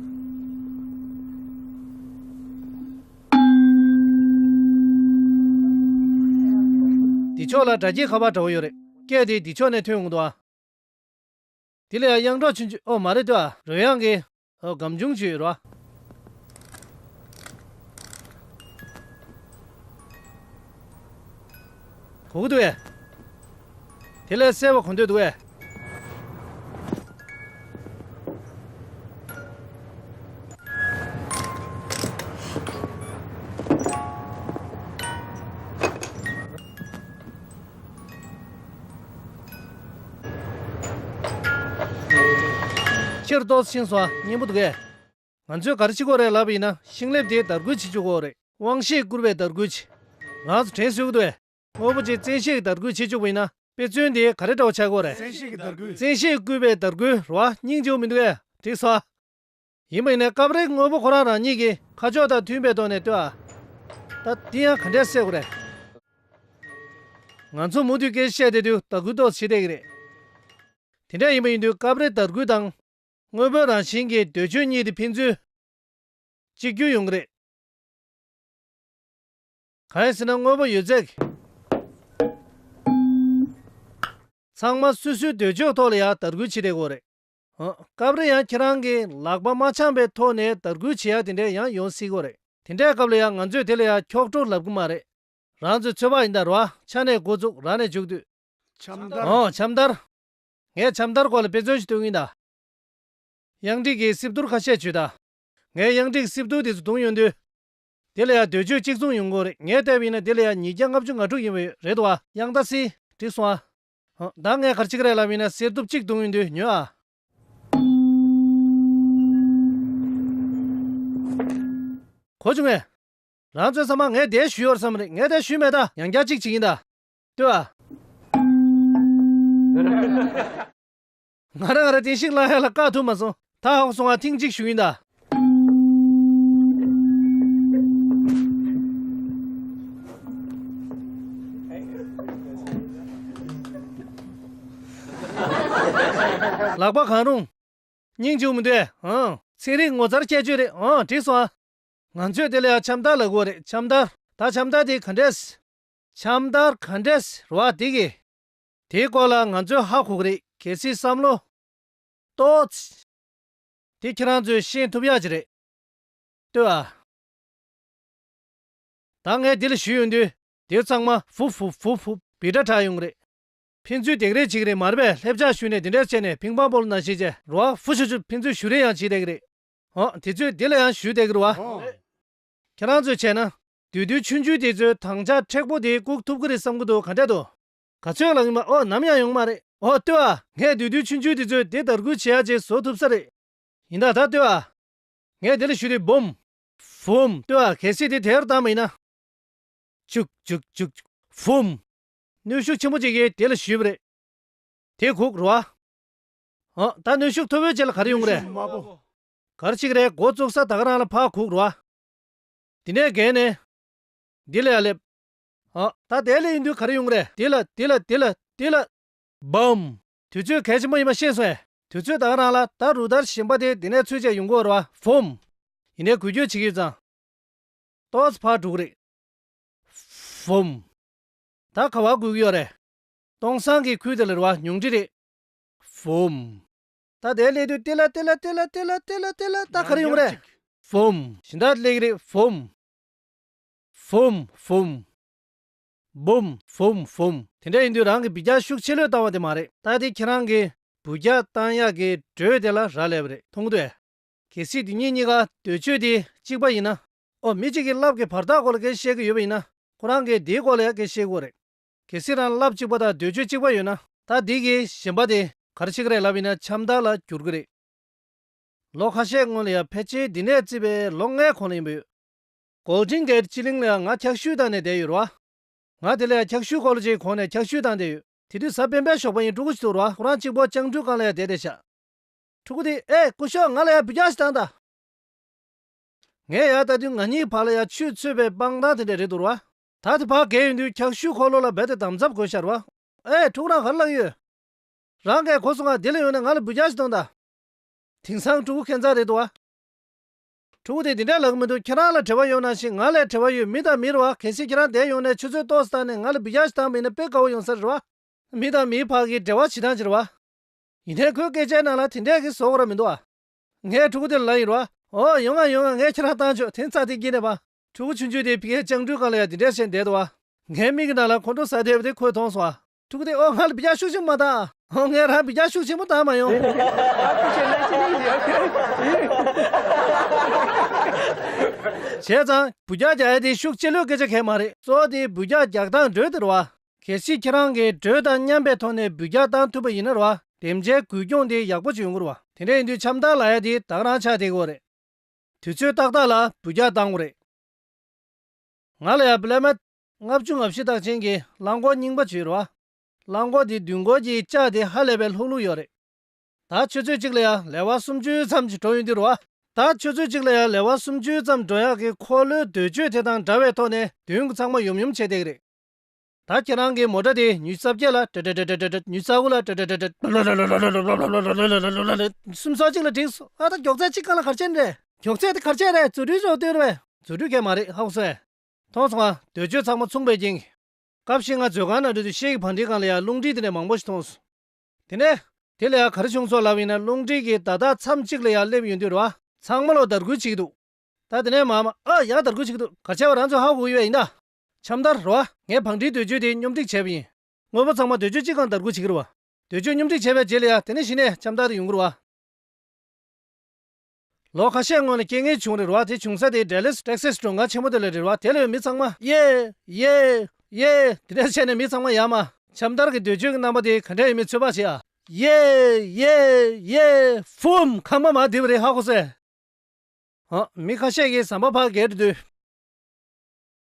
འདི་ཕྱོགས་ལ་དགྲ་སྐྱེས་ཁ་པར་འདྲ་བོ་ཡོད་རེད། སྐད་དེ་འདི་ཕྱོགས་ནས་ཐོན་ཡོང་གི་འདུག་ཨ། དེ་ལ་ཡང་དབྱངས་སྒྲོག་ཆུང་ཆུང་། ཨོ་མ་རེད། ལྟོས་ཨ། རོལ་དབྱངས་ཀྱི། ཨོ། སྒམ་ཆུང་ཅིག་ཡོད་རེད་བ། གོ་གི་འདུག་ཨེ། དེ་ལས་གསལ་བ་གོ་འདོད་འདུག་ཨེ། ཕྱིར་ཏོག་ཙམ་ཕྱིན་སོང་། སྙན་པོ་འདུག་གས། ང་ཚོས་ག་རེ་བྱེད་དགོས་རེད་ལབ་པ་ཡིན་ན། ཤིང་ལེབ་དེའི་དར་སྐུད་བྱེད་བཅུག་དགོས་རེད། དབང་ཤེད་བསྐུར་བའི་དར་སྐུད་བྱེད། རང་ཚོ་དྲན་གསོ་གི་འདུག་གས། དངོས་པོ་ཅིག་བཙན་ཤེད་ཀྱི་དར་སྐུད་བྱེད་བཅུག་པ་ཡིན་ན། དཔེ་མཚོན་དེ་ག་རེ་འདྲ་བོ་ཆགས་ཀྱི་ཡོད་རེད། བཙན་ཤེད་ཀྱི་དར་སྐུད། བཙན་ཤེད་བསྐུར་བའི་དར་སྐུད་རེད་བ། སྙིང་རྗེ་པོ་མི་འདུག་གས། འགྲིག་སོང་། ཡིན་པ་ཡིན་ནའི་སྐབས་རེ་དངོས་པོ་ཁོ་རང་རང་ཉིད་ཀྱི་ཁ་ཕྱོགས་དང་མཐུན་པའི་ཐོག་ནས་ལྟོས་ཨ། ད་འདི་ཡང་ག་འདྲས་སེལ་དགོས་རེད། ང་ཚོ་མུ་མཐུད་སྐད་ཆ་བཤད་བསྡད་དུས་དར་སྐུད་ཏོག་ཙམ་ཆེ་བསྡད་ཀྱི་རེད། དེ་འདྲ་ཡིན་པ་ཡིན་དུས་སྐབས་རེ་དར་སྐུད་དང་། དངོས་པོའི་རང་བཞིན་གྱི་འདོད་ཆོས་གཉིས་དེ་ཕན་ཚུན་གཅིག་གྱུར་ཡོང་གི་རེད། གང་ཡིན་ཟེར་ན། དངོས་པོ་ཡོད་ཚད་ཚང་མ་སོ་སོའི་འདོད་ཆོས་ཐོག་ལ་ཡང་དར་སྐུད་བྱེད་བསྡད་ཀྱི་ཡོད་རེད། ཨ། སྐབས་རེ་ཡང་ཁྱེད་རང་གིས་ལག་པ་མ་འཆང་བའི་ཐོག་ནས་དར་སྐུད་བྱེད་ཡ་དེ་འདྲ་ཡང་ཡོང་སྲིད་ཀྱི་ཡོད་རེད། དེ་འདྲའི་སྐབས་ལ་ཡང་ང་ཚོས་དེ་ལ་ཡང་འཁྱོག་བྲོ་ལབ་ཀྱི་མ་རེད། རང་ཚོའི་ཚོད་དཔག་ཡིན་ད། རེད་བ། ཆ་ནས་འགོ་བཙུགས། རང་ནས་མཇུག་བསྡུས། འཆམ་དར། ཨོ། འཆམ་དར། ངས་འཆམ་དར་སྐོར་ལ་དཔེ་མཚོན་ཞིག་སྟོན་གྱི་ཡིན་ད། གཡང་ཏྲིག་གིས་གསེར་ཐུར་ཁ་ཤས་ཇུས་ད། ངས་གཡང་ཏྲིག་གི་གསེར་ཐུར་དེ་ཚོ་བརྡུངས་ཡོང་དུས། དེ་ལ་ཡང་འདོད་ཆོས་གཅིག་མཚུངས་ཡོང་གི་ཡོད་རེད། ངས་བལྟས་པ་ཡིན་ན་དེ་ལ་ཡང་ཉིས་བརྒྱ་ལྔ་བཅུ་ང་དྲུག་ཡིན་པ་རེད་འདུག་བ། གཡང་ད་སི། འགྲིག་སོང་ཨ། ཨོ། ད་ངས་ག་རེ་བྱེད་ཀྱི་རེད་ལབ་ཡིན་ན། གསེར་ཐུར་གཅིག་བརྡུངས་ཡོང་དུས་ཉོན་ཨ། གོ་བྱུང་ངས། རང་ཚོའི་ཚང་མ་ངས་དེ་ཞུས་ཡོད་བསམ་རེད། ངས་དེ་ཞུས་མེད་ད། ཡང་བསྐྱར་གཅིག་བྱེད་ཀྱི་ཡིན་ད། ལྟོས་ཨ། ང་རང་ང་རང་བསྟན་བཤིག་བརླག་ཡ་ལ་བཀག་ཐུབ་མ་སོང་། ད་ཧ་གོ་སོང་ང་། ཐེངས་གཅིག་ཞུ་གི་ཡིན་ད། ལག་པ་གང་རུང་། སྙིང་རྗེ་པོ་མི་འདུག་ཨེ། ཨང་། ཚན་རིག་ངོ་མཚར་ཁྱད་ཆོས་རེད། ཨང་། འགྲིག་སོང་ཨ། ང་ཚོས་དེ་ལ་ཡང་འཆམ་དར་ལབ་ཀྱི་ཡོད་རེད། འཆམ་དར། ད་འཆམ་དར་དེ་ག་འདྲས། འཆམ་དར་ག་འདྲས་རེད་བ། དེ་གི། དེའི་སྐོར་ལ་ང་ཚོས་ཧ་གོ་གི་རེད། གལ་སྲིད་བསམ་བློ་ཏོག་ཙམ། དེ་ཁྱེད་རང་ཚོས་ཤེས་ཐུབ་ཡག་ཅིག་རེད། ལྟོས་ཨ། ད་ངས་འདི་ལ་ཞུས་ཡོང་དུས། དེ་ཚང་མ་ཧྥུབ་ཧྥུབ་ཧྥུབ་ཧྥུབ་བི་ཏྲ་དྲག་ཡོང་གི་རེད། ཕན་ཚུན་རྡེག་རེས་བྱེད་ཀྱི་རེད། མ་རེད་པས། ལྷེབ་ཆ་གཞུས་ནས་འདི་འདྲས་བྱས་ནས་ཕིང་པང་སྤོ་ལོ་ནང་བཞིན་བྱས་རོ། ཧྥུ་ཤུ་ཤུ། ཕན་ཚུན་གཞུ་རེས་ཡང་བྱེད་བསྡད་ཀྱི་རེད། ཨོ། དེ་ཚོས་འདི་ལ་ཡང་གཞུས་བསྡད་ཀྱི་རེད་བ། ཁྱེད་རང་ཚོས་བྱས་ན། བདུད་འདུལ་ཆུང་ཆུང་དེ་ཚོས་དྭངས་ཆ་མཁྲེགས་པོ་དེ་བཀུག་ཐུབ་ཀྱི་རེད་བསམ་གྱི་འདུག་ག་འདྲས་འདུག་ག་ཚོད་ལབ་ཡིན་པ། ཨོ། ནམ་ཡང་ཡོང་མ་རེད། ཨོ། ལྟོས་ཨ། ངས་བདུད་འདུལ་ཆུང་ཆུང་དེ་ཚོས་དེ་དར་སྐུད་བྱེད་ཡག་ཅིག་བཟོ་ཐུབ་ས་རེད། ཡིན་ད། ད་ལྟོས་ཨ། ངས་དེ་ལ་གཞུས་དུས་བུམ། བུམ། ལྟོས་ཨ། གལ་སྲིད་དེ་དེར་བཏང་བ་ཡིན་ན། ཅུག་ཅུག་ཅུག་ཅུག་བུམ། གནོན་ཤུགས་ཆེན་པོ་ཅིག་གིས་དེ་ལ་གཞུས་པ་རེད། དེ་གུག་རེད་བ། ཨ། ད་གནོན་ཤུགས་མཐོ་པོའི་རྗེས་ལ་ག་རེ་ཡོང་གི་རེད། དམའ་པོ། ག་རེ་བྱེད་ཀྱི་རེད། འགོ་བཙུགས་ས་ད་ག་རང་ལ་ཕར་གུག་རེད་བ། དེ་ནས་བརྒལ་ནས། འདི་ལ་ཡར་སླེབས། ཨ། ད་དེ་ལ་ཡིན་དུས་ག་རེ་ཡོང་གི་རེད། དེ་ལ། དེ་ལ། དེ་ལ། དེ་ལ། བུམ། དུས་ཚོད་གལ་ཆེན་པོ་ཡིན་པ་ཤེས་སོང་ངས། དུས་ཚོད་ད་ག་རང་ལ་ད་རུ་སྟར་གཞན་པ་དེ་འདི་ནས་ཚུར་བཅད་ཡོང་གི་ཡོད་རེད་བ། བུམ། ཡིན་ནའི་འགུལ་སྐྱོད་བྱེད་ཀྱི་ཡོད་ཙང་། ཏོག་ཙམ་ཕར་འགྲོ་གི་རེད། བུམ། ད་ག་པར་འགུལ་གྱི་ཡོད་རེད། སྟོང་སང་གི་ཁུལ་དེ་ལ་རེད་བ། ཉུང་འཕྲི་རེད། བུམ། ད་དེ་སླེབས་དུས་ཏི་ལ་ཏི་ལ་ཏི་ལ་ཏི་ལ་ཏི་ལ་ཏི་ལ་ད་ག་རེ་ཡོང་གི་རེད། བུམ། གཞན་དག་སླེབས་ཀྱི་རེད། བུམ། བུམ། བུམ། བུམ། བུམ། བུམ། དེ་འདྲ་ཡིན་དུས་རང་གི་འབུད་རྒྱག་ཤུགས་ཆེ་ལོས་བཏང་བ་དེ་མ་རེད། ད་དེ་ཁྱེད་རང་གི་འབུད་རྒྱག་བཏང་ཡག་གི་འགྲོས་དེ་ལ་རག་ལས་པ་རེད། མཐོང་གི་འདུག་ཨེ། གལ་སྲིད་དེ་གཉིས་གཉིས་ཀ་འདོད་སྤྱོད་དེ་གཅིག་པ་ཡིན་ན། ཨོ་མི་གཅིག་གིས་རླབས་ཀྱི་བར་ཐག་སྐོར་ལ་སྐད་བཤད་ཀྱི་ཡོད་པ་ཡིན་ན། ཁོ་རང་གིས་དེའི་སྐོར་ལ་ཡང་སྐད་བཤད་དགོས་རེད། གལ་སྲིད་རང་རླབས་གཅིག་པ་དང་འདོད་སྤྱོད་གཅིག་པ་ཡོད་ན། ད་འདི་གི་གཞན་པ་དེ་ག་རེ་བྱེད་ཀྱི་རེད་ལབ་ཡིན་ན་འཆམ་མཐའ་ལ་འགྱུར་གྱི་རེད། ལོ་ཁ་ཤས་སྔོན་ལ་ཡང་ཕལ་ཆེར་འདི་ནས་བརྩིས་པའི་ལོ་ལྔའི་གོང་ལ་ཡིན་པ་ཡོད། གོལ་ཌིན་གེ་ཊི་སྤྱི་གླིང་ལ་ཡང་ང་འཁྱག་ཤུད་བཏང་ནས་བསྡད་ཡོད་རེད་བ། ང་དེ་ལ་ཡང་འཁྱག་ཤུད་འཁོར་ལོ་ཅིག་གོན་ནས་འཁྱག་ཤུད་བཏང་བསྡད་ཡོད། དེ་དུས་གཟའ་སྤེན་པའི་ཞོགས་པ་ཡིན། ཕྲུ་གུ་ཞིག་འདུག་རེད་བ། ཁོ་རང་གཅིག་པོ་ལྕགས་འབྲུག་སྒང་ལ་ཡང་བསྡད་བསྡད་ཤག་ཕྲུ་གུ་དེས་ཨེ་སྐུ་ཞབས་ང་ལ་ཡང་འབུད་རྒྱག་ཞིག་བཏང་དང་། ངས་ཡར་ལྟ་དུས་ང་གཉིས་བར་ལ་ཡང་ཆུས་ཚོས་པའི་སྤང་ཐང་དེ་འདྲ་རེད་འདུག་རེད་བ། ད་དེ་ཕར་བརྒལ་ཡོང་དུས་འཁྱག་ཤུད་འཁོར་ལོ་ལ་རྦད་དེ་འདམ་རྫབ་དགོས་ཤག་རེད་བ། ཨེ་ཕྲུ་གུ་རང་ག་རེ་ལབ་ཀྱི་ཡོད། རང་གིས་གོ་སོང་ང་། འདི་ལ་ཡོང་ནས་ང་ལ་འབུད་རྒྱག་ཞིག་གཏོང་དང་། དེང་སང་ཕྲུ་གུ་ཁྱད་མཚར་རེད་འདུག་བ། ཕྲུ་གུ་དེས་འདི་འདྲ་ལབ་ཀྱི་མི་འདུག་ཁྱེད་རང་ལ་བྲེལ་བ་ཡོད་ནང་བཞིན་ང་ལ་བྲེལ་བ་ཡོད། མི་དང་མི་རེད་བ། གལ་སྲིད་ཁྱེད་རང་བསྡད་ཡོང་ནས་ཆུ་ཚོད་ཏོག་ཙམ་བཏང་ནས་ང་ལ་འབུད་རྒྱག་ཞིག་བཏང་བ་ཡིན་ན་དཔེ་དགའ་བོ་ཡོང་ས་རེད་བ། མི་དང་མིའི་བར་གྱི་འབྲེལ་བ་བྱེད་སྟངས་ཅིག་རེད་བ། ཡིན་ནའི་ཁོའི་སྐད་ཆའི་ནང་ལ་དེ་འདྲས་ཀྱི་བཟོ་དགོས་ར་མི་འདུག་ཨ། ངས་ཕྲུ་གུ་དེ་ལ་ལབ་ཡིན་རོ། ཨོ་ཡོང་ང་ཡོང་ང་། ངས་ཁྱེད་རང་བཏང་ཆོག་དེ་རྩ་དེ་སྐྱིད་ནས་པ། ཕྲུ་གུ་ཆུང་ཆུང་དེ་ཕ་གིའི་ལྕགས་འབྲུག་སྒང་ལ་ཡ་དེ་འདྲས་བྱས་བསྡད་འདུག་ཨ། ངའི་མིག་གི་ནང་ལ་ཁོང་ཁྲོ་ཟ་བསྡད་པ་དེ་ཁོས་མཐོང་སོང་ཨ། ཕྲུ་གུ་དེ་ཨོ་ང་ལ་འབུད་རྒྱག་ཤུགས་ཆེན་པོ་མ་བཏང་ཨ། ཨོ་ངས་རང་འབུད་རྒྱག་ཤུགས་ཆེན་པོ་བཏང་མ་ཡོང་། བྱས་ཙང་འབུད་རྒྱག་རྒྱག་ཡ་དེ་ཤུགས་ཆེ་ལོས་སྐད་ཆ་གང་ཡང་མ་རེད། གཙོ་བོ་དེ་འབུད་རྒྱག་རྒྱག་སྟངས་འགྲོས་དེ་རེད་བ། གལ་སྲིད་ཁྱེད་རང་གིས་འགྲོས་དང་མཉམ་པའི་ཐོག་ནས་འབུད་རྒྱག་བཏང་ཐུབ་པ་ཡིན་ན་རེད་བ། དེམ་ཆའི་རྒུད་གྱོང་དེ་ཡག་པོ་ཅིག་ཡོང་གི་རེད་བ། དེ་འདྲ་ཡིན་དུས་འཆམ་མཐའ་ལབ་ཡ་དེ་ད་ག་རང་ཆགས་བསྡད་ཀྱི་ཡོད་རེད། དུས་ཚོད་ཏག་ཏག་ལ་འབུད་རྒྱག་བཏང་དགོས་རེད། ང་ལ་ཡང་པི་ལེ་མེ་ཊི་ལྔ་བཅུ་ང་བཞི་རྟགས་ཅན་གྱི་རླངས་འཁོར་རྙིང་པ་ཅིག་ཡོད་རེད་བ། རླངས་འཁོར་དེའི་མདུན་སྐོར་གྱི་ལྕགས་དེ་ཧ་ལས་པའི་ལྷུག་ལྷུག་ཡོད་རེད། ད་ཆུ་ཚོད་གཅིག་ལ་ཡང་ལེ་དབར་སུམ་ཅུ་ཙམ་ཅིག་འགྲོ་ཡོང་དུས་རེད་བ། ད་ཆུ་ཚོད་གཅིག་ལ་ཡང་ལེ་དབར་སུམ་ཅུ་ཙམ་འགྲོ་ཡག་གི་འཁོར་ལོའི་འདོད་སྤྱོད་དེ་དང་འདྲ་བའི་ཐོག་ནས་མདུན་གྱི་ཚང་མ་ཡོམ་ཡོམ་བྱས་བསྡད་ཀྱི་རེད། ད་ཁྱེད་རང་གི་མོ་ཊ་དེ་ཉི་ཤུ་རྩ་བརྒྱད་ལ་ཏྲ་ཏྲ་ཏྲ་ཏྲ་ཏྲ། ཉི་ཤུ་རྩ་དགུ་ལ་ཏྲ་ཏྲ་ཏྲ་ཏྲ། སུམ་ཅུ་སོ་གཅིག་ལ་འགྲིག་སོང་། ཨ་ད་མགྱོགས་ཚད་གཅིག་སྒང་ལ་ག་རེ་བྱས་ནི་རེད། མགྱོགས་ཚད་དེ་ག་རེ་བྱས་རེད། རྫུ་འཕྲུལ་ཅོག་སྟོན་རེད། རྫུ་འཕྲུལ་གང་ཡང་མ་རེད། ཧ་གོ་སོང་ངས། མཐོང་སོང་ང་། འདོད་སྤྱོད་ཚང་མ་མཚུངས་པའི་རྐྱེན་གྱིས། སྐབས་ཤིག་ང་མཛོད་ཁང་ནང་འགྲོ་དུས་ཤེལ་གྱི་བང་སྒྲིག་སྒང་ལ་ཡང་རླུང་མཁྲིས་དེ་འདྲ་མང་པོ་ཞིག་མཐོང་སོང་། དེ་ནས། དེ་ལ་ཡང་ག་རེ་བྱུང་སོང་ལབ་ཡིན་ན། རླུང་མཁྲིས་ཀྱི་བརྡ་རྟགས་མཚམས་གཅིག་ལ་ཡང་སླེབས་ཡོང་དུས་རེད་བ། ཚང་མ་ལོ་དར་རྒུད་བྱེད་ཀྱི་འདུག་ད་དེ་ནས་མར་མར་ཨ་ཡང་དར་རྒུད་བྱེད་ཀྱི་འདུག་ག་རེ་བྱས་པ་རང་ཚོས་ཧ་གོ་གི་ཡོད་པ་ཡིན་ད། འཆམ་མཐར་རེད་བ། ངས་བང་སྒྲིག་འདོད་སྤྱོད་དེ་སྙོམས་སྒྲིག་བྱས་པ་ཡིན། དངོས་པོ་ཚང་མ་འདོད་སྤྱོད་གཅིག་སྒང་དར་རྒུད་བྱེད་ཀྱི་རེད་བ། འདོད་སྤྱོད་སྙོམས་སྒྲིག་བྱས་པའི་རྗེས་ལ་ཡང་དེ་ནས་གཞི་ནས་འཆམ་མཐར་དུ་ཡོང་གི་རེད་བ། ལོ་ཁ་ཤས་སྔོན་ལ་རྐྱེན་ངན་བྱུང་རེད་བ། དེ་བྱུང་ས་དེ་ཌལ་ལེ་སི་ཊེག་སཱ་སི་མགྲོན་ཁང་ཆེན་མོ་དེ་ལ་རེད་བ། དེ་ལ་ཡོད་མི་ཚང་མ་ཡེ་ཡེ་ཡེ་དེ་འདྲ་བྱས་ནས་མི་ཚང་མ་ཡར་མར་འཆམ་མཐར་གྱི་འདོད་སྤྱོད་ཀྱི་རྣམ་པ་དེ་ག་འདྲ་ཡོད་མེད་ཚོད་དཔག་བྱེད་ཨ། ཡེ་ཡེ་ཡེ་ཧྥུམ། ཁང་པ་མར་བརྡིབས་པ་རེད། ཧ་གོ་སོང་ངས། ཨ། མི་ཁ་ཤས་ཀྱིས་ཟམ་པ་ཕར་བརྒལ་འགྲོ་དུས།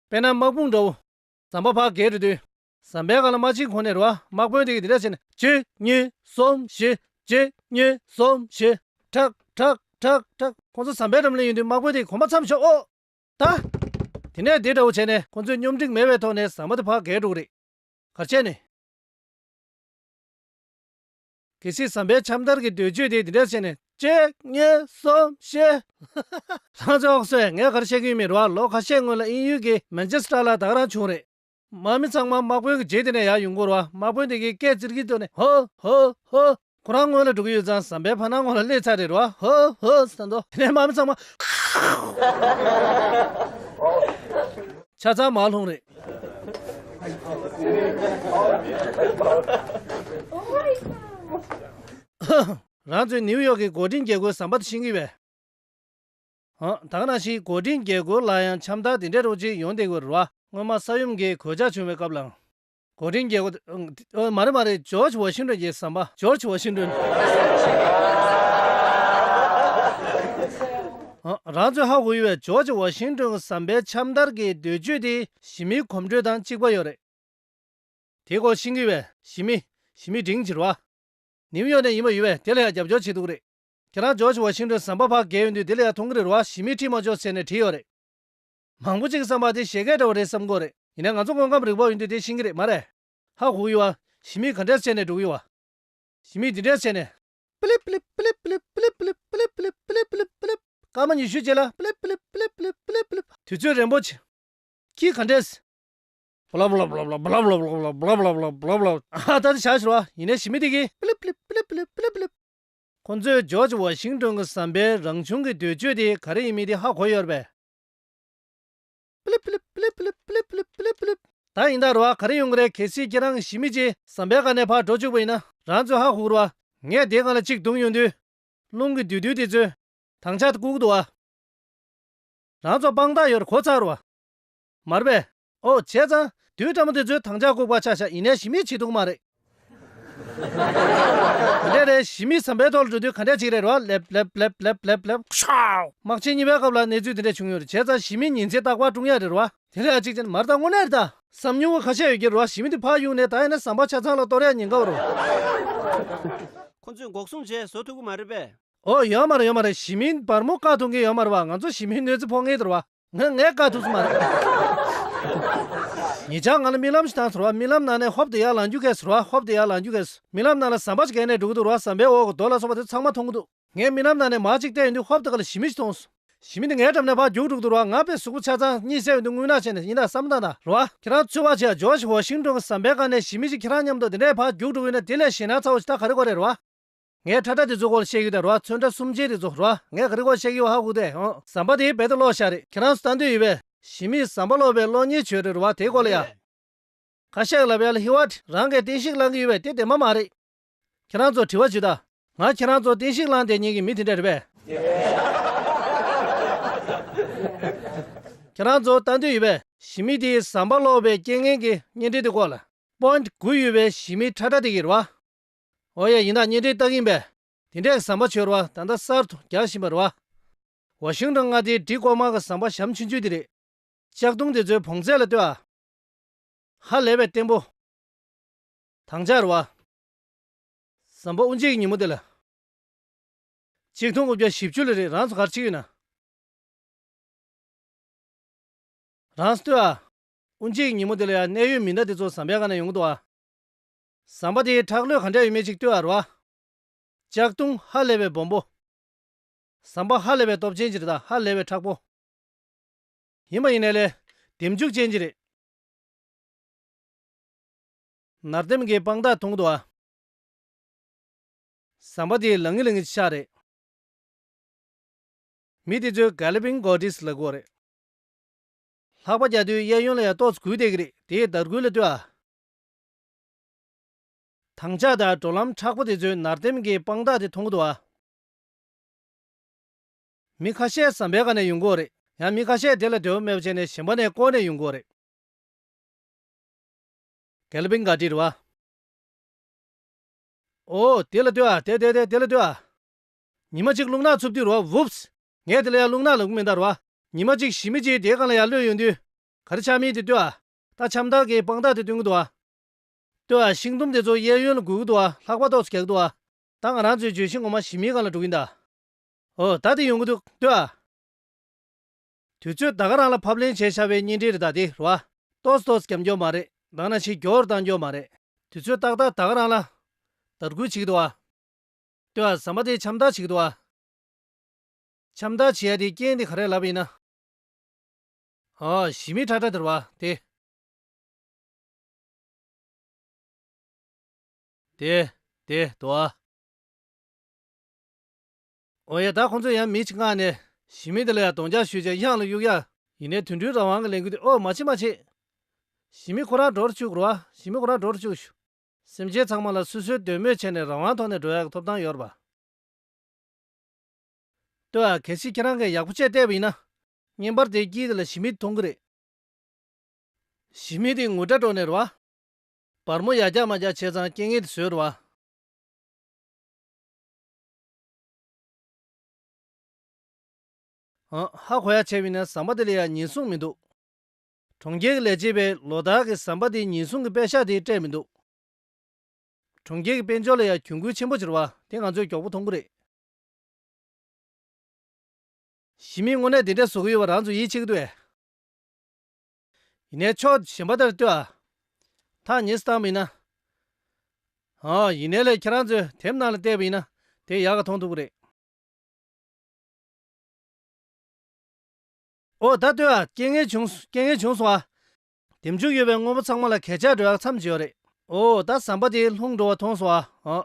དཔེར་ན་དམག་དཔུང་འདྲ་བོ། ཟམ་པ་ཕར་བརྒལ་འགྲོ་དུས། ཟམ་པའི་སྒང་ལ་མར་ཕྱིན་གོང་ནས་རེད་བ། དམག་དཔོན་དེ་གིས་འདི་འདྲ་བྱས་ནས་གཅིག་གཉིས་གསུམ་བཞི། གཅིག་གཉིས་གསུམ་བཞི། ཁྲག་ཁྲག་ཁྲག་ཁྲག་ཁོང་ཚོ་ཟམ་པའི་འགྲམ་ལ་ཡོང་དུས་དམག་དཔོན་དེས་གོམ་པ་མཚམས་ཞོག་ཨོ། ད། དེ་ནས་འདི་འདྲ་བོ་བྱས་ནས་ཁོང་ཚོས་སྙོམས་སྒྲིག་མེད་པའི་ཐོག་ནས་ཟམ་པ་དེ་ཕར་བརྒལ་འགྲོ་གི་རེད། ག་རེ་བྱས་ནས། གལ་སྲིད་ཟམ་པའི་འཆམ་མཐར་གྱི་འདོད་སྤྱོད་དེ་འདི་འདྲ་བྱས་ནས་གཅིག་གཉིས་གསུམ་བཞི། ལྷང་ཚོ་ཨོག་སོས་ངས་ག་རེ་བཤད་ཀྱི་ཡོད་མེད་རེད་བ། ལོ་ཁ་ཤས་སྔོན་ལ་དབྱིན་ཡུལ་གྱི་མན་ཆེ་སི་ཊར་ལ་ད་ག་རང་བྱུང་རེད། མར་མི་ཚང་མ་དམག་དཔོན་གྱི་རྗེས་དེད་ནས་ཡར་ཡོང་གི་རེད་བ། དམག་དཔོན་དེ་གིས་སྐད་ཙིར་གྱིས་བཏོན་ནས་ཧོ་ཧོ་ཧོ། ཁོ་རང་སྔོན་ལ་འགྲོ་གི་ཡོད་ཙང་ཟམ་པའི་ཕར་ནང་ངོས་ལ་སླེབས་ཚར་རེད་རེད་བ། ཧོ་ཧོ་ཟེར་འདུག་དེ་ནས་དམག་མི་ཚང་མ་ཆ་ཚང་མར་ལྷུང་རེད། རང་ཚོས་ནིའུ་ཡོག་གི་གོ་ཌིན་རྒྱལ་སྒོའི་ཟམ་པ་དེ་ཤེས་ཀྱི་ཡོད་པས། ཨ། ད་ག་ནང་བཞིན་གོ་ཌིན་རྒྱལ་སྒོ་ལ་ཡང་འཆམ་མཐའ་དེ་འདྲ་རོ་ཅིག་ཡོང་བསྡད་ཡོད་རེད་བ། སྔོན་མ་ས་ཡོམ་གྱི་གོད་ཆག་བྱུང་བའི་སྐབས་ལའང་། གོ་ཌིན་རྒྱལ་སྒོ། ཨ། མ་རེད་མ་རེད། ཇོརྗ་ཝ་ཤིང་ཏོན་གྱི་ཟམ་པ། ཇོརྗ་ཝ་ཤིང་ཏོན། ཨ། རང་ཚོས་ཧ་གོ་ཡོད་པས། ཇོརྗ་ཝ་ཤིང་ཏོན་གྱི་ཟམ་པའི་འཆམ་མཐར་གྱི་འདོད་སྤྱོད་དེ་ཞི་མིའི་གོམ་བགྲོད་དང་གཅིག་པ་ཡོད་རེད། དེའི་སྐོར་ཤེས་ཀྱི་ཡོད་པས། ཞི་མི། ཞི་མི་འབྲིང་ཅིག་རེད་བ། ནིའུ་ཡོག་ནས་ཡིན་པ་ཡོད་པས་དེ་ལ་ཡང་རྒྱབ་སྐྱོར་བྱེད་ཐུབ་ཀྱི་རེད། ཁྱེད་རང་ཇོརྗ་ཝ་ཤིང་ཏོན་ཟམ་པ་ཕར་བརྒལ་ཡོང་དུས་དེ་ལ་ཡང་མཐོང་གི་རེད་བ། ཞི་མི་ཁྲིད་མ་ཆོག་ཟེར་ནས་བྲིས་ཡོད་རེད། མང་པོ་ཅིག་གི་བསམ་པར་དེ་བཞད་གད་འདྲ་བོ་རེད་བསམ་གྱི་ཡོད་རེད། ཡིན་ནའི་ང་ཚོ་དངོས་ཁམས་རིག་པ་ཡིན་དུས་དེ་ཤེས་ཀྱི་རེད་མ་རེད། ཧ་གོ་གི་ཡོད་བ། ཞི་མི་ག་འདྲས་བྱས་ནས་འགྲོ་གི་ཡོད་བ། ཞི་མི་འདི་འདྲས་བྱས་ནས། པི་ པི་ལིབ་པི་ལིབ་པི་ལིབ་པི་ལིབ་པི་ལིབ་པི་ལིབ་པི་ལིབ་པི་ལིབ། སྐར་མ་ཉི་ཤུ་རྗེས་ལ་པི་ལིབ་པི་ལིབ་པི་ལིབ་པི་ལིབ་པི་ལིབ་པི་ལིབ། དུས་ཚོད་རིང་པོ་ཆེ། ཁྱི་ག་འདྲས། ཨ་ད་དེ་བྱ་ཞོར་བ་ཡིན་ནའི་ཞི་མི་དེ་གིས། ཁོ་ཚོས་ཇོརྗ་ཝ་ཤིང་ཏོན་གྱི་ཟམ་པའི་རང་བྱུང་གི་འདོད་སྤྱོད་དེ་ག་རེ་ཡིན་མིན་དེ་ཧ་གོ་ཡོད་རེད་པས། ད་ཡིན་ད་རོ་ག་རེ་ཡོང་གི་རེད། གལ་སྲིད་ཁྱེད་རང་གི་ཞི་མི་ཅིག་ཟམ་པའི་སྒང་ནས་ཕར་འགྲོ་བཅུག་པ་ཡིན་ན་རང་ཚོས་ཧ་གོ་གི་རེད་པ། ངས་དེའི་སྒང་ལ་གཅིག་བརྡུངས་ཡོང་དུས། རླུང་གི་བདུད་འདུལ་དེ་ཚོས་དྭངས་ཆ་བཀུག་འདུག་པ། རང་ཚོ་དཔང་རྟགས་ཡོད་རེད་གོ་ཚར་བ། མ་རེད་པས། ཨོ་བྱས་ཙང་། བདུད་ཕྲ་མོ་དེ་ཚོས་དྭངས་ཆ་བཀུག་པ་ཆ་བཞག་ཡིན་ནའི་ཞི་མིས་བྱེད་ཐུབ་ཀྱི་མ་རེད། ག་འདྲས་རེད། ཞི་མི་ཟམ་པའི་ཐོག་ལ་འགྲོ་དུས་ག་འདྲས་བྱེད་ཀྱི་རེད་རོ། ལེབ་ལེབ་ལེབ་ལེབ་ལེབ་ལེབ། དམག་ཆེན་གཉིས་པའི་སྐབས་ལ་གནས་ཚུལ་དེ་འདྲས་བྱུང་ཡོད་རེད། བྱས་ཙང་ཞི་མི་ཉིན་མཚན་རྟག་པར་སྲུང་ཡ་རེད་རོ། དེ་ལས་ཡ་གཅིག་ཅན་མར་དང་དངོས་གནས་རེད་ད། བསམ་མྱོང་བ་ཁ་ཤས་ཡོད་ཀྱི་རོ། ཞི་མི་དེ་ཕར་གཡུགས་ནས་ད་ཡིན་ན་ཟམ་པ་ཆ་ཚང་ལ་གཏོར་ཡ་ཉེན་ཁ་རོ། ཁོ་ཚོས་འགོག་སྲུང་བྱས་བཟོ་ཐུབ་ཀྱི་མ་རེད་པས། ཨོ་ཡོད་མ་རེད་ཡོད་མ་རེད། ཞི་མིའི་བར་མོ་བཀག་ཐུབ་མཁན་ཡོད་མ་རེད་བ། ང་ཚོ་ཞི་མིའི་གནོད་འཚེ་ཕོག་མཁན་དེ་རེད་བ། ང་ངས་བཀག་ཐུབ་ས་མ་རེད། ཉེ་ཆར་ང་ལ་རྨི་ལམ་ཞིག་བཏང་ཟེར་བ། རྨི་ལམ་ནང་ནས་ཧོབ་ཏེ་ཡར་ལངས་རྒྱུ་གས་ཟེར་བ། ཧོབ་ཏེ་ཡར་ལངས་རྒྱུ་གས། རྨི་ལམ་ནང་ལ་ཟམ་པ་ཞིག་གས་ནས་འགྲོ་གི་འདུག་རེད་བ། ཟམ་པའི་འོག་གི་རྡོ་ལ་སོགས་པ་དེ་ཚང་མ་མཐོང་གི་འདུག་ངས་རྨི་ལམ་ནང་ནས་མར་ཅིག་བལྟས་ཡོང་དུས་ཧོབ་ཏེ་ག་ལ་ཞི་མི་ཞིག་མཐོང་སོང་། ཞི་མི་དེ་ངའི་འགྲམ་ནས་ཕར་རྒྱུགས་འགྲོ་གི་འདུག་རེད་བ། ང་དཔེ་གཟུགས་པོ་ཆ་ཚང་གཉིད་སད་ཡོང་དུས་རྔུལ་ནག་བྱས་ནས་ཡིན་ད་བསམ་བློ་བཏང་དང་རེད་བ། ཁྱེད་རང་ཚོད་དཔག་བྱས་ཡ་ཇོརྗ་ཝ་ཤིང་ཏོན་གྱི་ཟམ་པའི་སྒང་ནས་ཞི་མི་ཞིག་ཁྱེད་རང་མཉམ་དུ་དེ་འདྲས་ཕར་རྒྱུགས་འགྲོ་གི་ཡོད་ན་དེ་ལས་ཞེད་སྣང་ཚ་བོ་ཞིག་ད་ག་རེ་དགོས་རེད་རེད་བ། ངས་ཁྲ་ཁྲ་དེ་ཚོའི་སྐོར་བཤད་ཀྱི་ཡོད་ད་རོ། ཚོན་ཁྲ་གསུམ་ཆའི་དེ་ཚོ་རོ། ངས་ག་རེ་སྐོར་བཤད་ཀྱི་ཡོད་ཧ་གོ་དེ། ཨོ། ཟམ་པ་དེའི་རྦད་དེ་ལོག་བཞག་རེད། ཁྱེད་རང་ཚོ་ལྟ་འདོད་ཡོད་པས། ཞི་མིས་ཟམ་པ་སློག་པའི་གློག་བརྙན་བྱོས་རེད་རོ་བ། དེའི་སྐོར་ལ་ཡ། ཁ་ཤས་ལབ་ཡ་ལ་ཧི་ཝ་ཊི་རང་གིས་བསྟན་བཤིག་བསླང་གི་ཡོད་པས་དེ་བདེན་པ་མ་རེད། ཁྱེད་རང་ཚོ་དྲི་བ་ཞུ་ད། ང་ཁྱེད་རང་ཚོ་བསྟན་བཤིག་བསླང་བསྡད་མཁན་གྱི་མི་དེ་འདྲ་རེད་པས། ཁྱེད་རང་ཚོ་ལྟ་འདོད་ཡོད་པས། ཞི་མི་དེའི་ཟམ་པ་སློག་པའི་རྐྱེན་ངན་གྱི་བརྙན་འཕྲིན་དེ་སྐོར་ལ། པོ་ཡིན་ཊི་དགུ་ཡོད་པའི་ཞི་མི་ཁྲ་ཁྲ་དེ་གི་རེད་བ། ཨོ་ཡ་ཡིན་ད། བརྙན་འཕྲིན་ལྟ་གིན་པས། དེ་འདྲས་ཟམ་པ་བྱོས་ར་བ། ད་ལྟ་གསར་དུ་རྒྱག་བཞིན་པ་རེད་བ། ཝ་ཤིང་ཊོན་མངའ་སྡེའི་འབྲི་ཀོ་མ་གི་ཟམ་པ་ཞྭམོ་ཆུང་ཆུང་དེ་རེད། ལྕགས་དུང་དེ་ཚོའི་བོངས་ཚད་ལ་ལྟོས་ཨ། ཧ་ལས་པའི་བརྟན་པོ། དྭངས་ཆ་རེད་བ། ཟམ་པ་དབུ་འབྱེད་ཀྱི་ཉིན་མོ་དེ་ལ། ཆིག་སྟོང་དགུ་བརྒྱ་བཞི་བཅུ་ལ་རེད། རང་ཚོ་ག་རེ་བྱེད་ཀྱི་ཡོད་ན། རང་ལྟོས་ཨ། དབུ་འབྱེད་ཀྱི་ཉིན་མོ་དེ་ལ་ཡང་གནད་ཡོད་མི་སྣ་དེ་ཚོ་ཟམ་པའི་སྒང་ནས་ཡོང་གི་འདུག་ཨ། ཟམ་པ་དེའི་ཁྲག་ལྷོད་ག་འདྲ་ཡོད་མེད་ཅིག་ལྟོས་ཨ་རོ། ལྕགས་དུང་ཧ་ལས་པའི་སྦོམ་པོ། ཟམ་པ་ཧ་ལས་པའི་སྟོབས་ཆེན་ཅིག་རེད་ད། ཧ་ལས་པའི་མཁྲེགས་པོ། ཡིན་པ་ཡིན་ནའི་ལས། ལྡེམ་ལྕུག་ཅན་ཅིག་རེད། ནར་ལྡེམ་གྱི་དཔང་རྟགས་མཐོང་གི་འདུག་ཨ། ཟམ་པ་དེ་ལང་ངི་ལང་ངི་ཆགས་རེད། མི་དེ་ཚོས་ག་ལི་པིང་གོ་ཊིས་ལབ་ཀྱི་ཡོད་རེད། ལྷགས་པ་རྒྱག་དུས་གཡས་གཡོན་ལ་ཡང་ཏོག་ཙམ་འགུལ་བསྡད་ཀྱི་རེད། དེའི་འདར་འགུལ་ལ་ལྟོས་ཨ། དྭངས་ཆ་དང་འགྲོ་ལམ་མཁྲེགས་པོ་དེ་ཚོས་ནར་ལྡེམ་གྱི་དཔང་རྟགས་དེ་མཐོང་གི་འདུག་ཨ། མི་ཁ་ཤས་ཟམ་པའི་སྒང་ནས་ཡོང་གི་ཡོད་རེད། ཡང་མི་ཁ་ཤས་དེ་ལ་འབྲེལ་བ་མེད་པ་བྱས་ནས་གཞན་པ་ནས་བསྐོར་ནས་ཡོང་གི་ཡོད་རེད། ག་ལི་པིང་གོ་ཊི་རེད་བ། ཨོ། དེ་ལ་ལྟོས་ཨ། དེ་དེ་དེ་དེ་ལ་ལྟོས་ཨ། ཉི་མ་གཅིག་རླུང་ནག་འཚུབ་དུས་རེད་བ། ཝུབས། ངས་དེ་ལ་ཡང་རླུང་ནག་ལབ་གི་མིན་ད་རེད་བ། ཉི་མ་གཅིག་ཞི་མི་གཅིག་དེའི་སྒང་ལ་ཡར་གློད་ཡོང་དུས། ག་རེ་ཆགས་མིན་དེ་ལྟོས་ཨ། ད་ཆམ་ཐག་གི་དཔང་རྟགས་དེ་སྟོན་གི་འདུག་ཨ། ལྟོས་ཨ། ཤིང་དུམ་དེ་ཚོ་གཡས་གཡོན་ལ་འགུལ་གི་འདུག་ཨ། ལྷགས་པ་ཏོག་ཙམ་རྒྱག་གི་འདུག་ཨ། ད་ང་རང་ཚོའི་བརྗོད་གཞི་ངོ་མ་ཞི་མིའི་སྒང་ལ་འགྲོ་གིན་ད། ཨོ། ད་དེ་ཡོང་གི་འདུག་ལྟོས་ཨ། དུས་ཚོད་ད་ག་རང་ལ་ཕབ་ལེན་བྱས་བཞག་པའི་བརྙན་འཕྲིན་རེད་ད་དེ་རེད་བ། ཏོག་ཙམ་ཏོག་ཙམ་རྒྱབ་མགྱོགས་མ་རེད། ད་ག་ནང་བཞིན་མགྱོགས་རུ་བཏང་རྒྱུ་མ་རེད། དུས་ཚོད་ཏག་ཏག་ད་ག་རང་ལ་དར་རྒུད་བྱེད་ཀྱི་འདུག་ཨ། ལྟོས་ཨ། ཟམ་པ་དེ་ཆམ་ཐག་བྱེད་ཀྱི་འདུག་ཨ། ཆམ་ཐག་བྱེད་ཡ་དེའི་རྐྱེན་དེ་ག་རེ་ལབ་པ་ཡིན་ན། ཨ། ཞི་མི་ཁྲ་ཁྲ་དེ་རེད་བ་དེ། དེ། དེ་འདུག་ཨ། ཨོ་ཡ། ད་ཁོང་ཚོས་ཡང་མི་གཅིག་མངགས་ནས་ཞི་མི་དེ་ལ་ཡང་རྡོག་རྒྱག་ཞུས་བྱས་གཡང་ལ་གཡུག་ཡ། ཡིན་ནའི་དུད་འགྲོའི་རང་དབང་གི་ལས་འགུལ་དེ། ཨོ། མ་བྱེད་མ་བྱེད། ཞི་མི་ཁོ་རང་འགྲོ་རུ་བཅུག་རོགས། ཞི་མི་ཁོ་རང་འགྲོ་རུ་བཅུག་ཤོག་སེམས་ཅན་ཚང་མ་ལ་སོ་སོའི་འདོད་མོས་བྱས་ནས་རང་དབང་ཐོག་ནས་འགྲོ་ཡག་གི་ཐོབ་ཐང་ཡོད་རེད་པ། ལྟོས་ཨ། གལ་སྲིད་ཁྱེད་རང་གིས་ཡག་པོ་བྱས་བལྟས་པ་ཡིན་ན། བརྙན་པར་དེའི་དཀྱིལ་དེ་ལ་ཞི་མི་མཐོང་གི་རེད། ཞི་མི་དེ་ངུ་སྒྲ་སྒྲོག་ནས་རེད་བ། བར་མོ་ཡར་རྒྱག་མར་རྒྱག་བྱས་ཙང་རྐྱེན་ངན་དེ་བཟོས་རེད་བ། ཨ། ཧ་གོ་ཡ་བྱས་པ་ཡིན་ན་ཟམ་པ་དེ་ལ་ཡང་ཉེན་སྲུང་མི་འདུག་གྲོང་ཁྱེར་གྱི་ལས་བྱེད་པས་ལོ་ལྟར་གྱི་ཟམ་པ་དེའི་ཉེན་སྲུང་གི་པེ་ཤག་དེ་སྤྲད་མི་འདུག་གྲོང་ཁྱེར་གྱི་དཔལ་འབྱོར་ལ་ཡང་གྱོང་གུན་ཆེན་པོ་ཅིག་རེད་བ། དེ་ང་ཚོས་མགྱོགས་པོ་མཐོང་གི་རེད། ཞི་མིས་དངོས་གནས་དེ་འདྲ་བཟོ་གི་ཡོད་པ་རང་ཚོ་ཡིད་ཆེས་ཀྱི་འདུག་གས། ཡིན་ནའི་ཕྱོགས་གཞན་པ་དེར་ལྟོས་ཨ། ཐག་ཉེ་སར་བཏང་བ་ཡིན་ན། ཨ། ཡིན་ནའི་ལས་ཁྱེད་རང་ཚོས་དེབ་ནང་ལ་བལྟས་པ་ཡིན་ན། དེ་ཡག་ག་མཐོང་ཐུབ་ཀྱི་རེད། ཨོ་ད་ལྟོས་ཨ། རྐྱེན་ངན་བྱུང་། རྐྱེན་ངན་བྱུང་སོང་ཨ། འདེམས་འཇུག་ཡོད་པའི་དངོས་པོ་ཚང་མ་ལ་གས་ཆག་འགྲོ་ཡག་མཚམས་ཅིག་ཡོད་རེད། ཨོ་ད་ཟམ་པ་དེ་ལྷུང་འགྲོ་བ་མཐོང་སོང་ཨ། ཨོ།